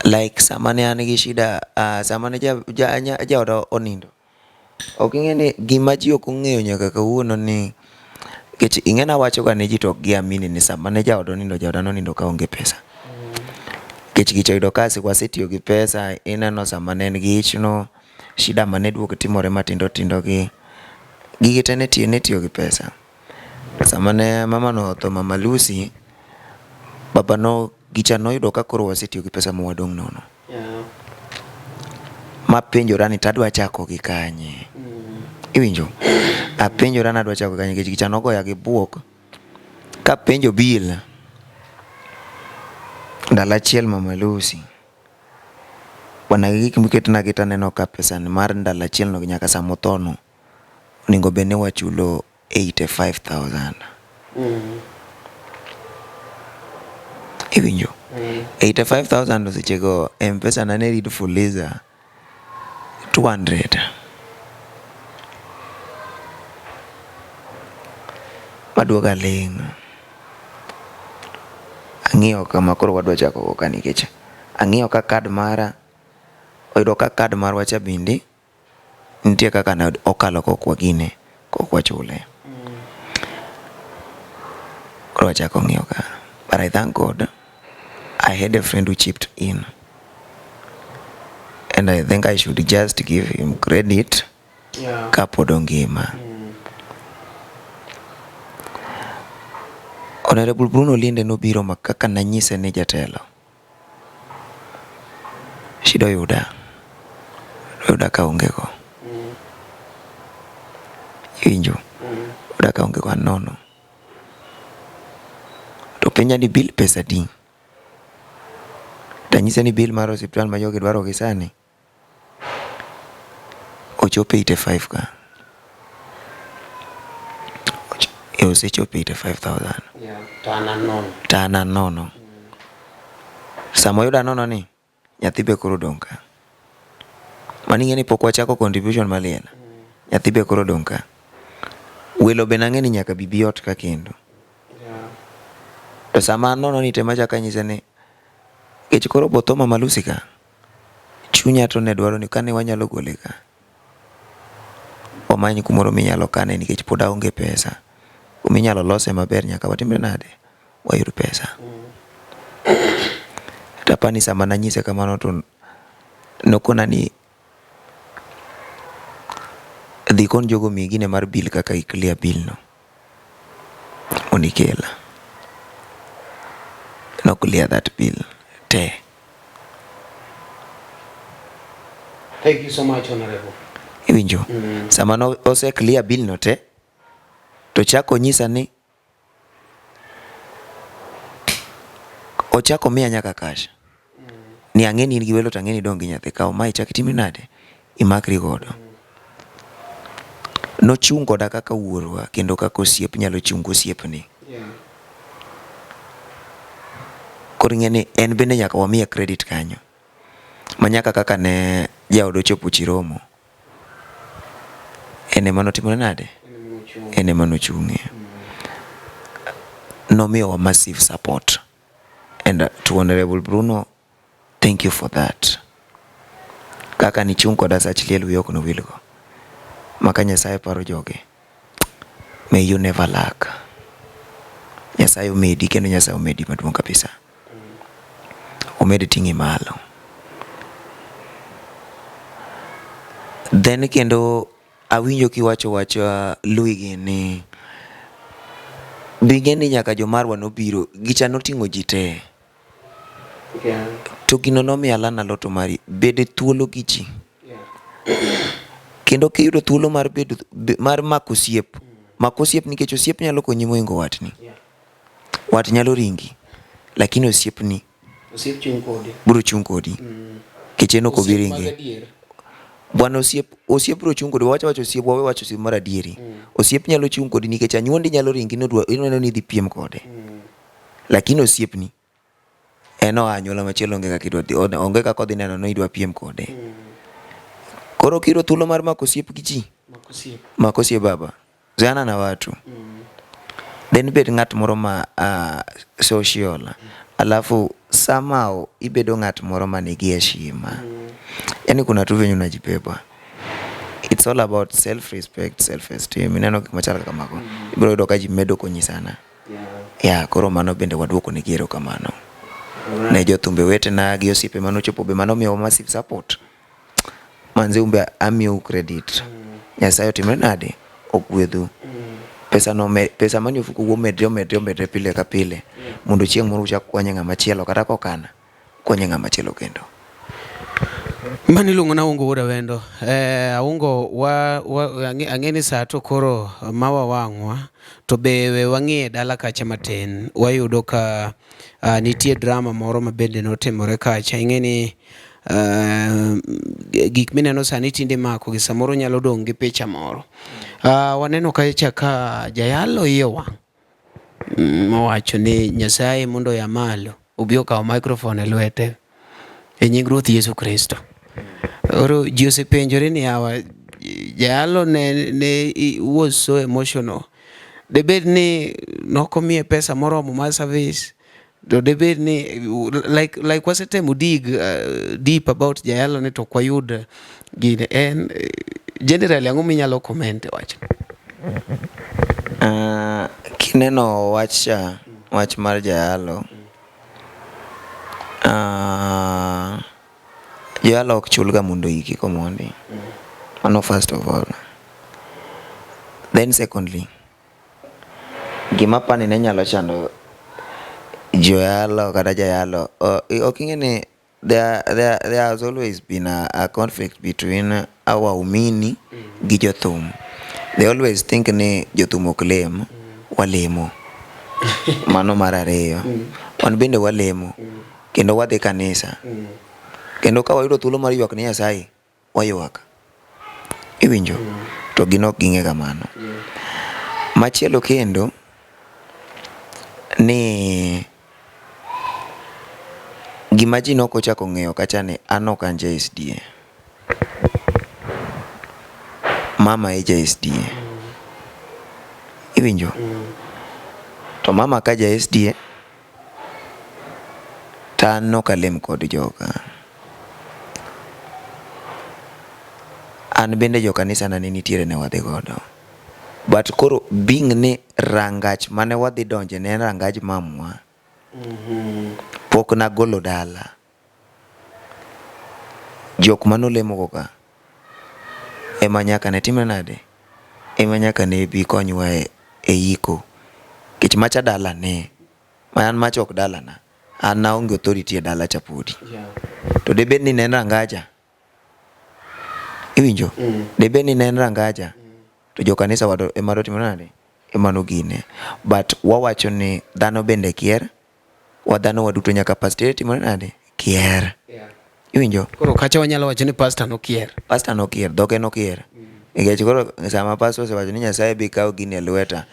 Like sama ne an gi shida, sama ne jaoda onindo. Ok ing'e ni gima ji ok ong'eyo nyaka kawuono ni nikech ing'e nawacho ga ne ji to ok giamini ni sama ne jaoda onindo, jaoda nonindo kaonge pesa. Nikech gicha oyudo ka wasetiyo gi pesa, ineno sama ne en gi ichno, shida mane duogo timore matindo tindo gi, gigi te ne itiyo gi pesa. Sama ne mama no otho, mama Lucy, baba no gicha noyudo ka koro wasetiyo gi pesa ma wadong' nono. Mapenjora ni tadwa chako gi kanye. Iwinjo? Apenjora ni adwa chako gi kanye nikech gicha nogoya gi buok kapenjo bill ndalo achiel mama Lucy. Bwana gi gik miketna gi taneno ka pesa ni mar ndalo achiel no nyaka sama otho no onego bed ni wachulo 85,000. Iwinjo? 85,000 sechego M-Pesa na ne read Fuliza 200. Maduoga aling'. Ang'iyo kama koro wadwa chako go ka nikech ang'iyo ka card mara oyudo ka card marwa cha bende nitie kaka ne okalo kok wagine kok wachule. Koro wachako ng'iyo ka. But I thank God I had a friend who chipped in. And I think I should just give him credit kapod ongima. Honorable Bruno Linde nobiro ma kaka nanyise ni jatelo. Shida oyuda. Oyuda ka aonge go. Iwinjo? Oyuda ka aonge go an nono. To openja ni bill pesa adi? Tanyise ni bill mar osiptal ma jogi dwaro gi sani ochopo 85 ka. Osechopo 85,000. Yeah, to an an nono. To an an nono. Sama oyuda nono ni, nyathi be koro odong' ka. Mano ing'e ni pok wachako contribution mar liel. Nyathi be koro odong' ka. Welo be nang'e ni nyaka bi bi ot ka kendo. To sama an nono ni tema achako anyise ni, kech koro botho mama Lucy ka, chunya to ne dwaro ni kane wanyalo gole ka, wamany kumoro minyalo kane nikech pod aonge pesa. Kuminyalo lose maber nyaka watimre nade? Wayud pesa. To apani sama nanyise kamano to nokona ni dhi ikon jogo omiyi gine mar bill kaka i clear bill no mondo ikel. No clear that bill te. Thank you so much, Honorable. Iwinjo? Sama no ose clear bill no te, to chako onyisa ni ochako miya nyaka cash. Ni ang'e ni in gi welo to ang'e ni idong' gi nyathi. Kaw ma ichak itimri nade? Imakri godo. Nochung' koda kaka wuorwa kendo kaka osiep nyalo chung' gosiepne. Koro ing'e ni en bende nyaka wamiye credit kanyo. Ma nyaka kaka ne jaode ochopo Chiromo, en ema notimore nade? En ema nochung'ie. Nomiyowa massive support. And to Honorable Bruno, thank you for that. Kaka nichung' koda sach liel wiyi ok nowilgo. Maka Nyasaye paro joge. May you never lack. Nyasaye omedi kendo Nyasaye omedi maduong' kabisa. Omed ting'i malo. Then kendo awinjo kiwacho wach Louis gi ni be ing'e ni nyaka jomarwa nobiro gicha noting'o ji te. To gino nomiyo a learn a lot mari bed thuolo gi ji. Kendo kiyudo thuolo mar bedo mar mako osiep, mak osiep nikech osiep nyalo konyi mohingo watni. Wat nyalo ringi, lakini osiepni Osiep chung' kodi. biro chung' kodi. Nikech en ok obi ringi. Bwana osiep osiep biro chung' kodi wawacho wacho osiep wawe wacho osiep mar adieri. Osiep nyalo chung' kodi nikech anyuondi nyalo ringi nodwa ineno ni idhi piem kode. Lakini osiepni en oa anyuola machielo onge kaka idwa dhi onge kaka odhi neno ni idwa piem kode. Koro kiyudo thuolo mar mako osiep gi ji, mak osiep baba. Zoeana na watu. Then ibed ng'at moro ma social. Alafu somehow ibedo ng'at moro ma nigi heshima. Yaani kuna tu venye unajibeba. It's all about self respect, self esteem. Ineno gik machalo kaka mago. Ibiro yudo ka ji medo konyi sana. Yeah, koro mano bende waduoko negi erokamano. Ne jothumbe wetena gi osiepe manochopo be manomiyowa massive support. Manze umbe amiyou credit. Nyasaye otimre nade? Ogwedhu. Pesa no pesa manie ofuku omedre omedre omedre pile ka pile mondo chieng' moro uchak ukonye ng'ama chielo kata kokana konye ng'ama chielo kendo. Mano iluongo ni Aungo wuod Awendo. Eh, Aungo wa, wa, ang'e ni saa to koro mawa wang'wa to be we wang'iye dala kacha matin wayudo ka nitie drama moro ma bende notimore kacha. Ing'e ni gik mineno sani tinde imako gi samoro nyalo dong' gi picha moro. Waneno kacha ka jayalo iye owang' mowacho ni Nyasaye mondo oya malo obi okaw microphone e lwete e nying Ruoth Yesu Kristo. Koro ji osepenjore ni yawa jayalo ne was so emotional. Debed ni nokomiye pesa moromo mar service to debed ni like wasetemo dig deep about jayalo ni to ok wayud gine. En generally ang'o minyalo comment e wachno? Kineno wach cha, wach mar jayalo, ah, joyalo ok chulga mondo oiki komondi. Mano first of all. Then secondly, gima apani ne nyalo chando joyalo kata jayalo, ok ing'e ni there has always been a conflict between waumini gi jothum. They always think ni jothum ok lem, walemo. Mano mar ariyo. Wan bende walemo kendo wadhi kanisa. Kendo ka wayudo thuolo mar ywak ne Nyasaye, waywak. Iwinjo? To gin ok ging'e kamano. Machielo kendo ni gima ji nok ochako ng'eyo kacha ni an ok an ja SDA. Mama e ja SDA. Iwinjo? To mama ka ja SDA to an nok alem kod joka. An bende jo kanisa na ne nitiere ne wadhi godo. But koro being ni rangach mane wadhi donje ne en rangaj mamwa. Pok nagolo dala. Jok manolemo go ka ema nyaka ne timre nade? Ema nyaka ne bi konywa e iko. Nikech macha dala ne. Ma an macha ok dalana. An naonge authority e dala cha podi. To debed ni ne en rangaja. Iwinjo? Debed ni ne en rangaja. To jo kanisa wa ema dotimo nade? Ema nogine. But wawacho ni dhano bende kier. Wa dhano waduto nyaka pastor timore nade? Kier. Iwinjo? Koro kacha wanyalo wacho ni pastor nokier. Pastor nokier, dhoge nokier. Nikech koro sama pastor osewacho ni Nyasaye bi kawo gini e lweta,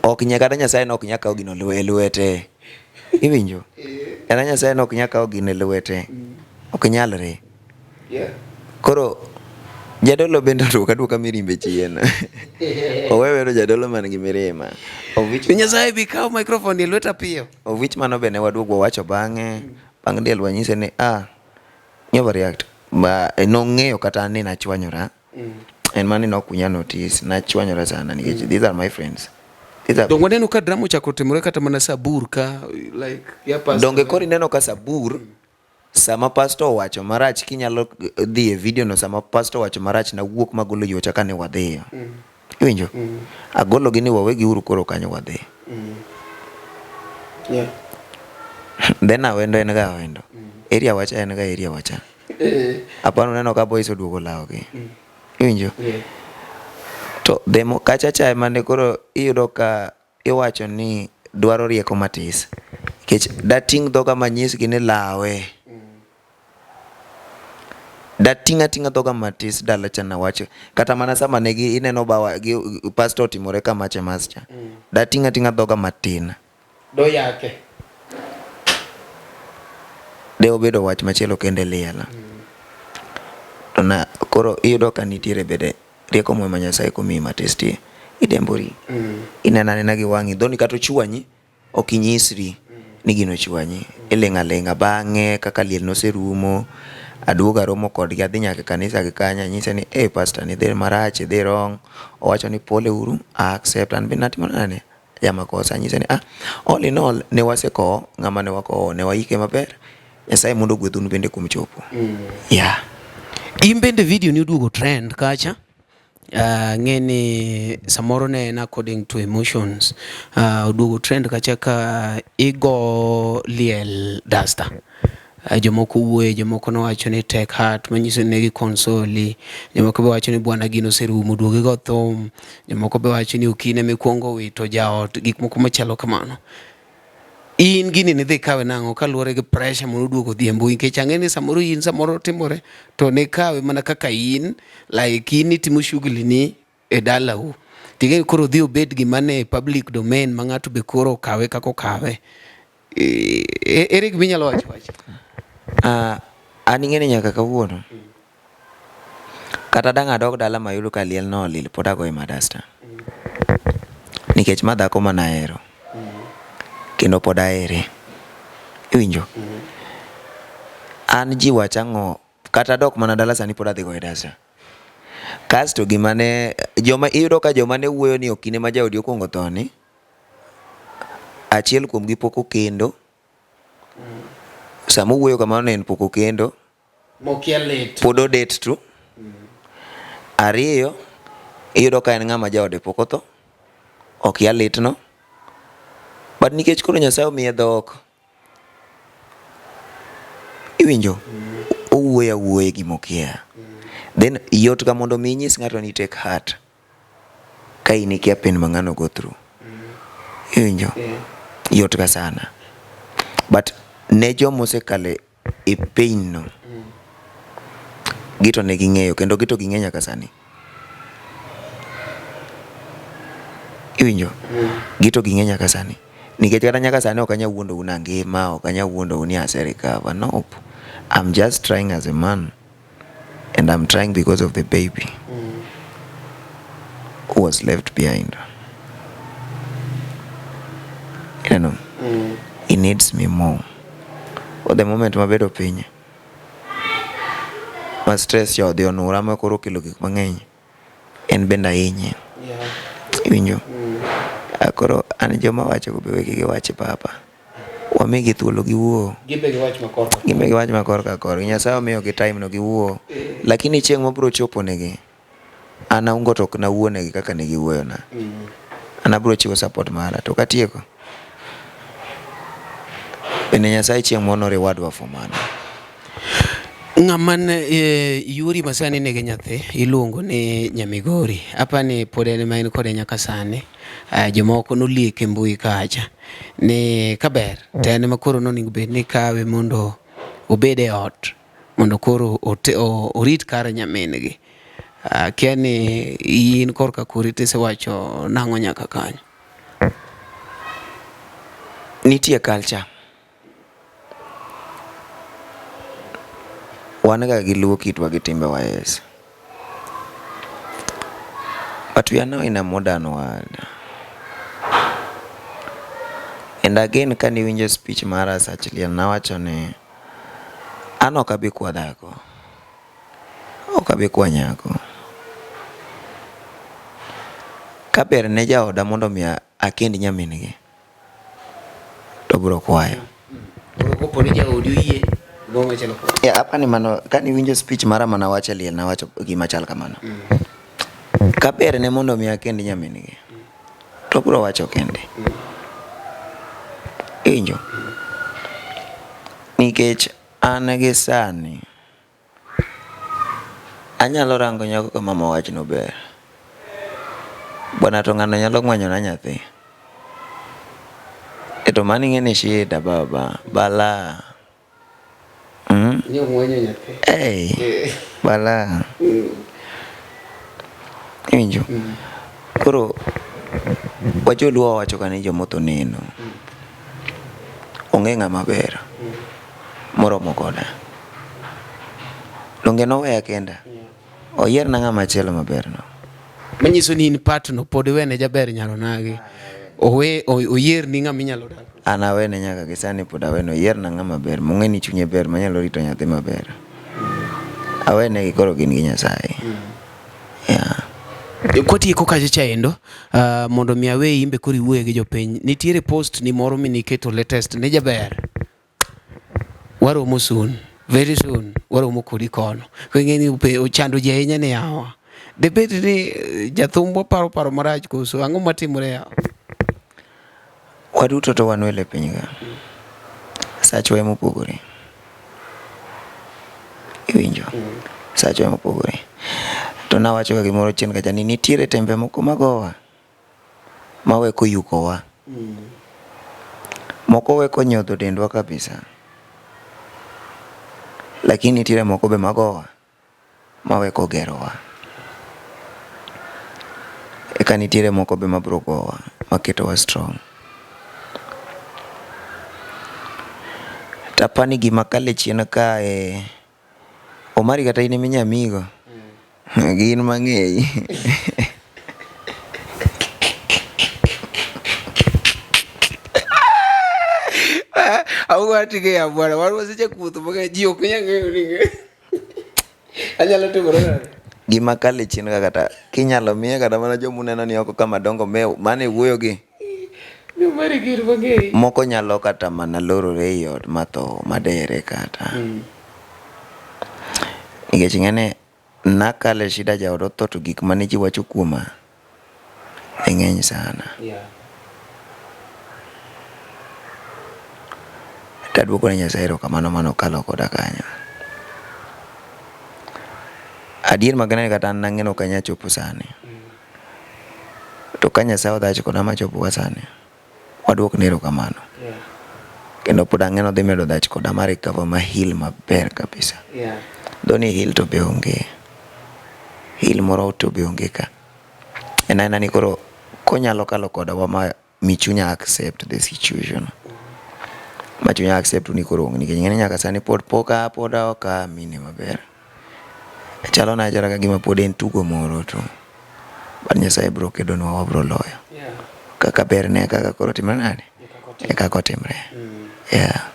ok nya kata Nyasaye nok nya kawo gino e lwete. Iwinjo? Kata Nyasaye nok nya kawo gino e lwete. Ok nyalre. Koro jadolo bende oduoka aduoka mirimbe chien. Owe wero jadolo man gi mirima. Of which, Nyasaye bi kawo microphone e lweta piyo. of which mano be ne waduogo wawacho bang'e. Bang' diel wanyise ni ah, never react. Ba nong'eyo kata an ni nachwanyora. En mani nok unya notice, nachwanyora sana nikech these are my friends. These are Donge waneno ka drama ochako timore kata mana Sabur ka like ya pastor. Donge koro ineno ka Sabur sama pastor owacho marach kinyalo dhi e video no sama pastor owacho marach nawuok magolo yuocha kane wadhiyo. Iwinjo? Agolo gi ni wawegi uru koro kanyo wadhi. Yeah. Then awendo en ga awendo. Area wacha en ga area wacha. Aparo neno ka boys oduogo lawogi. Iwinjo? Yeah. To demo kacha cha ema ne koro iyudo ka iwacho ni dwaro rieko matis. Nikech dating' dhoga manyisgi ni lawe. Dating' ating'a dhoga matis dala cha nawacho. Kata mana sama ne gi ineno bawa gi pastor otimore kamacha mascha. Dating' ating'a dhoga matin. Do yake. De obedo wach machielo kende liel. To na koro iyudo ka nitiere bende rieko moro ma Nyasaye komiyi matis ti idembori. Ineno anena gi wang'i dhoni kata ochwanyi ok inyisri ni gino ochwanyi. Iling' aling'a bang'e kaka liel noserumo aduogo aromo kodgi adhi nyaka e kanisa gi kanyo anyise ni eh pastor nidhi marach idhi wrong. Owacho ni pole uru a accept an be natimo nade ja makosa anyise ni ah all in all ne wasekowo ng'ama ne wakowo ne waike maber Nyasaye mondo ogwedhu un bende kuom chopo. Yeah. In bende video ni oduogo trend kacha. Ng'e ni samoro ne en according to emotions. Oduogo trend kacha ka igo liel duster. Jomoko wuoye, jomoko nowacho ni take heart, manyiso ni ne gi consoli. Jomoko be wacho ni bwana gino oserumo, duog igo thum. Jomoko be wacho ni ok in ema ikuongo wito jaot, gik moko machalo kamano. In gini nidhi kawe nang'o kaluwore gi pressure mondo oduogo dhi e mbui nikech ang'e ni samoro in samoro timore to ne kawe mana kaka in like in itimo shughuli ni e dalau ting'e koro odhi obed gima ne public domain ma ng'ato be koro okawe kaka okawe. Ere gima inyalo wacho wach? An ing'e ni nyaka kawuono kata dang' adog dala mayud ka liel no olil pod agoye madasta. Nikech ma dhako mane ahero kendo pod ahere. Iwinjo? An ji wach ang'o kata adok mana dala sani pod adhi goye dasta. Kasto gima ne joma iyudo ka joma ne wuoyo ni ok in ema jaodi okuongo tho ni. Achiel kuom gi pok okendo. Sama owuoyo kamano ne en pok okendo. Mokia lit. Pod odet tu. Ariyo, iyudo ka en ng'ama jaode pok otho. Okia litno. But nikech koro Nyasaye omiye dhok, iwinjo? Owuoyo awuoya gima okia. Then yot ga mondo mi inyis ng'ato ni take heart. Ka in ikia pain ma ng'ano go through. Iwinjo? Yot ga sana. But ne joma osekalo e pain no, gi to ne ging'eyo kendo gi to ging'eyo nyaka sani. Iwinjo? Gi to ging'eyo nyaka sani. Nikech kata nyaka sani ok anyal wuondou ni angima, ok anyal wuondou ni ase recover. No. I'm just trying as a man. And I'm trying because of the baby who was left behind. Ineno? He needs me more. For the moment mabedo piny, ma stress cha odhi onura ma koro okelo gik mang'eny, en bende ahinye. Iwinjo? Koro an joma wacho go be wegi giwachi papa. Wamigi thuolo giwuo. Gin be giwach ma korka. Gin be giwach ma korka korgi. Nyasaye omiyogi time no giwuo. Lakini chieng' mabiro chopo negi, an aungo to ok nawuo negi kaka ne giwuoyona. An abiro chiwo support mara to katieko, bende Nyasaye chieng' moro no reward wa for mano. Ng'ama ne yuori ma sani nigi nyathi iluongo ni Nyamigori. Apani pod en ema en kode nyaka sani. Jomoko noliek e mbui kacha ni kaber to en ema koro nonego bed ni ikawe mondo obed e ot mondo koro orit kar nyamin gi. Akia ni in korka kori to isewacho nang'o nyaka kanyo. Nitie culture. Wan ga gi luo kitwa gi timbewa yes. But we are now in a modern world. And again kane iwinjo speech mara sach liel nawacho ni an ok abi kwa dhako. Ok abi kwa nyako. Kaber ne jaoda mondo mi akend nyamin gi. To obiro kwayo. Koro kopo ni jaodi oyie, gimoro machielo koro. Yeah, apani mano kane iwinjo speech mara mane awacho e liel nawacho gima chal kamano. Kaber ne mondo mi akend nyamin gi, to obiro wacho kende. Iwinjo? Nikech an gi sani Anyalo rango nyako kama ma wachno ber. Bwana to ng'ano nyalo ng'wenyo na nyathi. E to mano ing'e ni shida baba, balaa. Mm? Ni ong'wenyo nyathi. Hey, balaa. Iwinjo? Koro wajoluo wawacho ga ni jomotho neno. Onge ng'ama ber moromo koda. Donge noweya kenda? Oyierna ng'ama chielo maber no. Manyiso ni in part no pod iwene jaber nyar onagi. Owe oyierni ng'ama inyalo dak. An awene nyaka gi sani pod awene oyierna ng'ama ber mong'e ni chunye ber manyalo rito nyathi maber. Awene gi koro gin gi Nyasaye. Yeah. Kwatieko kacha chaendo, mondo mi aweyi imbe koro iwuoye gi jopiny. Nitiere post ni moro miniketo latest ni jaber. Waromo soon, very soon, waromo kodi kono. Koro ing'e ni ochando ji ahinya ni yawa. Debed ni jathumbwa paro paro marach koso ang'o matimore yawa? Waduto to wan welo e piny ka. Sachwa ema opogore. Iwinjo? Sachwa ema opogore. To nawacho ga gimoro chien kacha ni nitiere tembe moko magowa maweko yukowa. Moko weko nyodho dendwa kabisa. Lakini nitiere moko be magowa maweko gerowa. Eka nitiere moko be mabro gowa maketowa strong. To apani gima kale chien kae Omari kata in ema inya miyigo. Gin mang'eyi. Awuo tige ya bwana, wan wasejakuotho mang'eny, ji ok nyal ng'eyo ni anyalo timore nade. Gima kale chien ka kata kinyalo miye kata mana joma uneno ni oko ka madongo mane wuoyo gi. Ni mari gir mang'eyi. Moko nyalo kata mana lorore ei ot matho madere kata. Nikech ing'eni nakale shida jaod otho to gik mane ji wacho kuoma ne ng'eny sana. Taduoko ne Nyasaye erokamano mane okalo koda kanyo. Adier magana ni kata an nang'e ni ok anyal chopo sani. To ka Nyasaye odhach koda machopo ka sani, waduokne erokamano. Kendo pod ang'e ni odhi medo dhach koda ma recover ma heal maber kabisa. Though ni heal to be onge. Heal moro to be onge ka. En aena ni koro konyalo kalo koda wa ma mi chunya accept the situation. Ma chunya accept ni koro onge nikech ing'e ni nyaka sani pod poka pod ok amine maber. Chalo na achala ka gima pod en tugo moro to but Nyasaye biro kedonwa wabiro loyo. Kaka berne kaka koro timre nade? E kaka otimre. Yeah.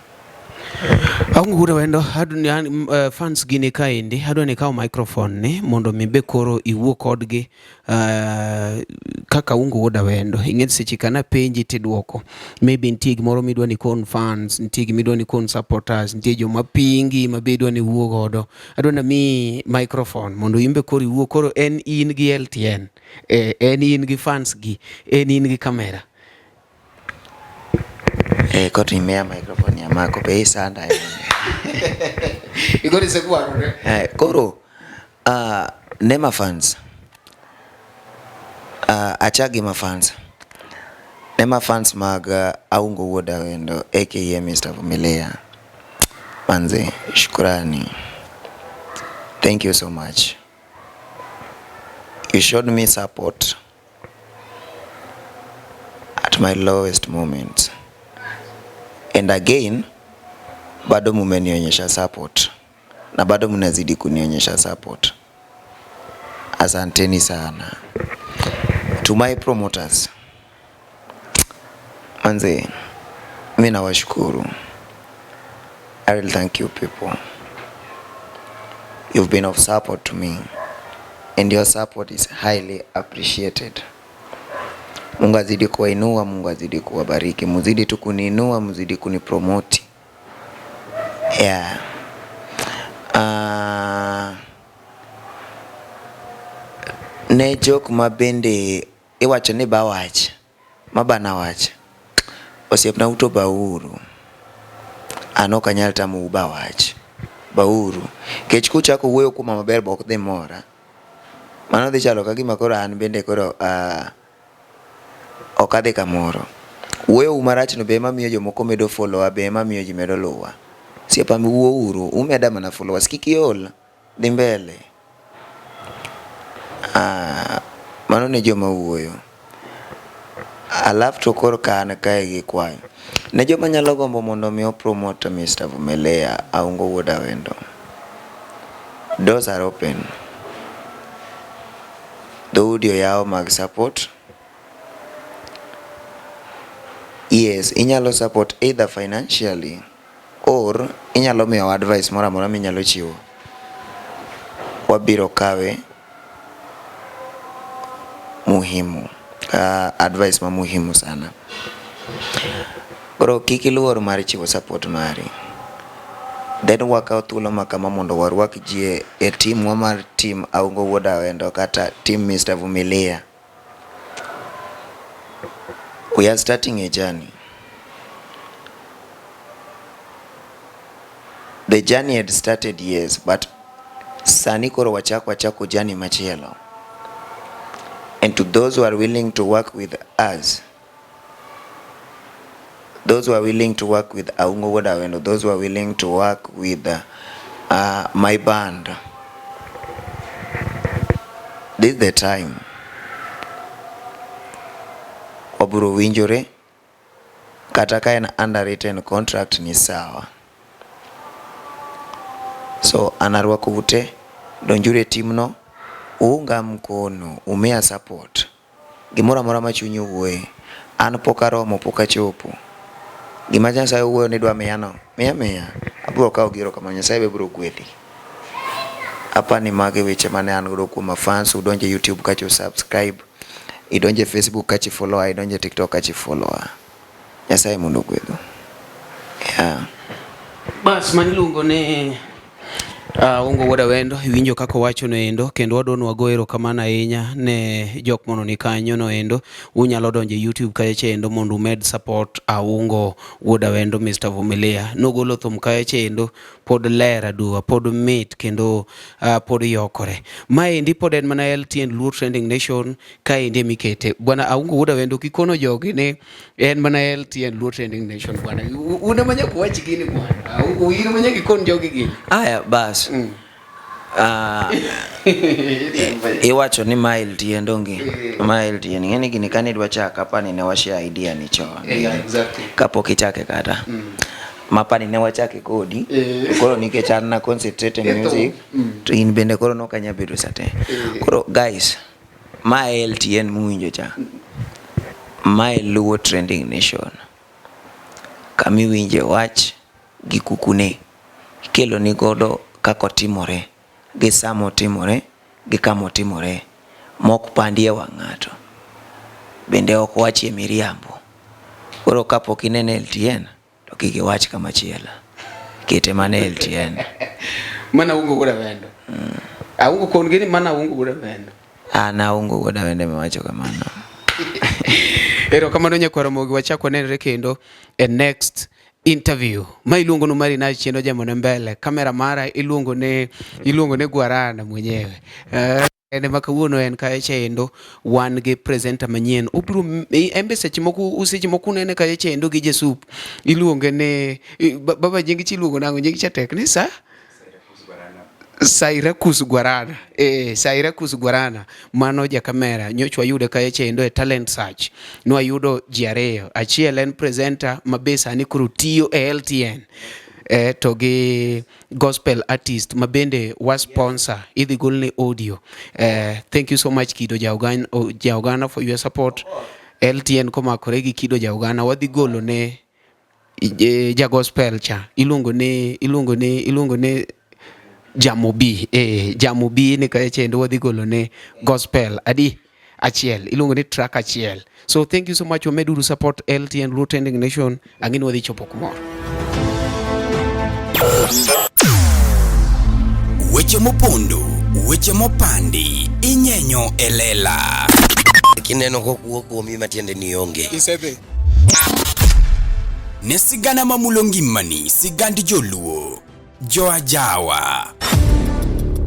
Aonge kuda wendo adwa fans gini kaendi adwa ni ikaw microphone ni mondo mi be koro iwuo kodgi kaka Aungo wuod Awendo. Ing'e seche ka napenji tiduoko. Maybe nitie gimoro midwa ni ikon fans, nitie gima idwa ni ikon supporters, nitie joma pingi ma be idwa ni iwuo godo. Adwa ni amiyi microphone mondo in be koro iwuo. Koro en in gi LTN, en in gi fans gi, en in gi camera. Eh, koro imiya microphone ni amako be isanda Igoro isekwarore. Eh, koro ne ma fans achak gi ma fans. Ne ma fans mag Aungo Wuod Awendo aka Mr. Vumilia. Manze, shukrani. Thank you so much. You showed me support at my lowest moment. And again, bado mumenionyesha support. Na bado mnazidi kunionyesha support. Asanteni sana. To my promoters. Manze, mimi nawashukuru. I will thank you people. You've been of support to me and your support is highly appreciated. Mungu azidi kuwainua, Mungu azidi kuwabariki, muzidi tu kuniinua, muzidi kunipromote. Yeah. Ne jok ma bende iwacho ni ba wach, ma bana wach. Osiepna uto bauru. An ok anyal tamou ba wach. Bauru. Kech kuchako wuoyo kuoma maber be ok dhi mora. Mano dhi chalo ka gima koro an bende koro ok adhi kamoro. Wuoyo u marach no be ema miyo jomoko medo follow wa be ema miyo ji medo luwa. Osiepa wuo uru, umeda mana followers. Kik iol, dhi mbele. Mano ne joma wuoyo. Alafu to koro ka an kae gi kwayo. Ne joma nyalo gombo mondo mi opromote Mr. Vumilia Aungo Wuod Awendo. Doors are open. Dhoudi oyaw mag support. Yes, inyalo support either financially or inyalo miyowa advice moro amora minyalo chiwo. Wabiro kawe muhimu. Advice ma muhimu sana. Koro kik iluor mar chiwo support mari. Then wakaw thuolo ma kama mondo warwak ji e team wa mar team Aungo Wuod Awendo kata team Mr. Vumilia. We are starting a journey. The journey had started, yes, but sani koro wachako journey machielo. And to those who are willing to work with us, those who are willing to work with Aungo Wuod Awendo, those who are willing to work with my band, this is the time. Wabiro winjore kata ka en underwritten contract ni sawa. So an arwako ute, donjuru e team no, uunga mkono, umiya support. Gimoro amora ma chunyu wuoye, an pok aromo, pok achopo. Gima Nyasaye owuoyo ni dwa miya no, miya miya. Abiro kawo gi erokamano, Nyasaye be biro gwedhi. Apani mago e weche mane an godo kuom fans, udonj e YouTube kacha u subscribe, idonj e Facebook kacha i follow, idonj e TikTok kacha i follow. Nyasaye mondo ogwedhu. Yeah. Bas mano iluongo ni Aungo Wuod Awendo, iwinjo kaka owacho no endo kendo wadwa ni wago erokamano ahinya ne jok mono ni kanyo no endo. Unyalo donjo e YouTube kacha endo mondo umed support Aungo Wuod Awendo Mr. Vumilia. Nogolo thum kacha endo pod ler aduwa, pod mit kendo pod yokore. Maendi pod en mana LTN Luo Trending Nation kaendi emikete. Bwana Aungo Wuod Awendo kikono jogi ni en mana LTN Luo Trending Nation bwana. Un ema nyaka uwach gini bwana. Aungo in ema nyaka ikon jogi gini. Aya bas. Iwacho ni ma LTN donge? Ma LTN. Ing'eni gini kane idwa chako apani ne wa share idea ni chon. Yeah, exactly. Kapok ichake kata. Mapani ne wachake kodi. Koro nikech an na concentrate e music to in bende koro nok anya bedo sate. Koro guys, ma e LTN muwinjo cha. Mae Luo Trending Nation. Kama iwinje wach gi kukune. Ikelo ni godo kaka otimore, gi sama otimore, gi kama otimore. Mok pandi e wang' ng'ato. Bende ok wachie miriambo. Koro kapok inene LTN, to kik iwach kama chielo. Kete mana e LTN. Mana Aungo Wuod Awendo. Aungo kon gini mana Aungo Wuod Awendo. An Aungo Wuod Awendo ema wacho kamano. Erokamano nyakwar Ramogi, wachak wanenre kendo e next interview. Ma iluongo ni Marina Chieno Jamone mbele. Kamera mara iluongo ne iluongo ne Guarana mwenyewe. En ema kawuono en kacha endo wan gi presenter manyien. Obiro en be seche moko unene kacha endo gi Jesup. Iluonge ne baba nying chi iluongo nang'o? Nying cha tek ni sa? Cyracus Guarana. Cyracus Guarana. Mano ja kamera. Nyocha wayude kacha endo e Talent Search. Nwayudo ji ariyo. Achiel en presenter ma be sani koro tiyo e LTN. To gi gospel artist ma bende wa sponsor idhi golne audio. Thank you so much Kido Jaugana for your support. LTN komakore gi Kido Jaugana wadhi golo ne ja gospel cha iluongo ni Jamobi. Jamobi ni kacha endo wadhi golo ne gospel adi achiel iluongo ni track achiel. So thank you so much wameduru support LTN Luo Trending Nation. Ang'e ni wadhi chopo kumoro. Weche mopondo, weche mopandi, inyenyo e lela. Kineno kokuo kuomi matiende ni onge. Isedhi. Ne sigana mamulo ngimani, sigand joluo, joajawa.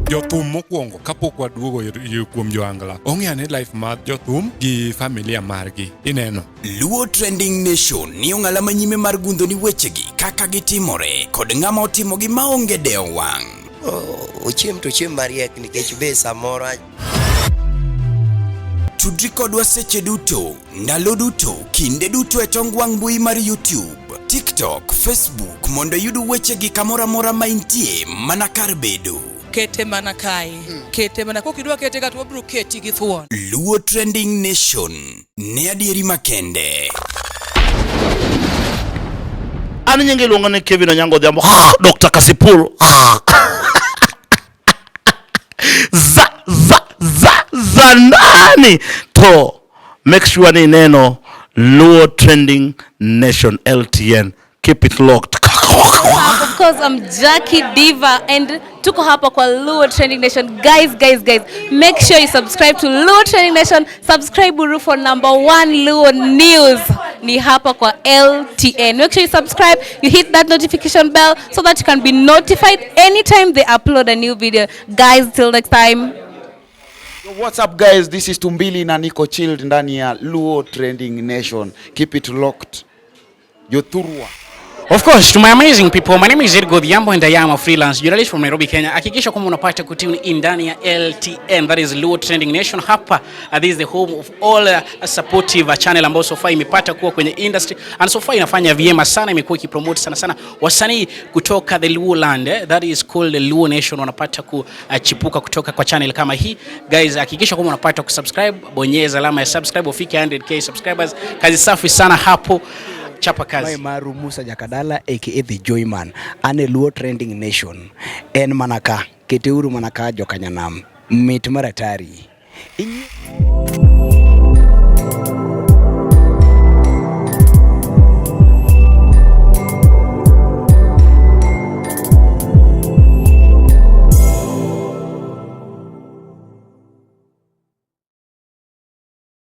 Jothum mokwongo kapok waduogo kuom joangla, ong'e ane life mar jothum gi familia margi. Ineno. Luo Trending Nation ni ong'ala manyime mar gundho ni wechegi kaka gitimore kod ng'ama otimogi maonge dewo wang'. Ochiem to ochiem mariek nikech be samoro. Tudri kodwa seche duto, ndalo duto, kinde duto e tong wang' mbui mar YouTube, TikTok, Facebook mondo iyud wechegi kamoro amora ma intie mana kar bedo. Kete mana kae. Kete mana kok idwa kete ka to wabiro keti gi thuon. Luo Trending Nation ne adieri makende. An nyinge iluongo ni Kevin Onyango Odhiambo, Dr. Kasipul. Za za za za nani to make sure ni neno Luo Trending Nation LTN. Keep it locked. Of course, I'm Jackie Diva and tuko hapa kwa Luo Trending Nation. Guys, guys, guys, make sure you subscribe to Luo Trending Nation. Subscribe uru for number 1 Luo News. Ni hapa kwa LTN. Make sure you subscribe, you hit that notification bell so that you can be notified anytime they upload a new video. Guys, till next time. Yo, what's up guys, this is Tumbili na niko chilled ndani ya Luo Trending Nation. Keep it locked. Jothurwa. Of course, to my amazing people, my name is Edgar Odhiambo and I am a freelance journalist from Nairobi, Kenya. Hakikisha kwamba unapata kutune in ndani ya LTN, that is Luo Trending Nation. Hapa, this is the home of all supportive channel ambayo so far imepata kuwa kwenye industry and so far inafanya vyema sana, imekuwa ikipromote sana sana wasanii kutoka the Luo land, that is called the Luo Nation, wanapata kuchipuka kutoka kwa channel kama hii. Guys, hakikisha kwamba unapata kusubscribe, bonyeza alama ya subscribe ufike 100k subscribers. Kazi safi sana hapo. Chapa kazi. Maru Musa Jakadala aka The Joyman ane Luo Trending Nation en manaka keteuru manaka jokanyanam mit maratari.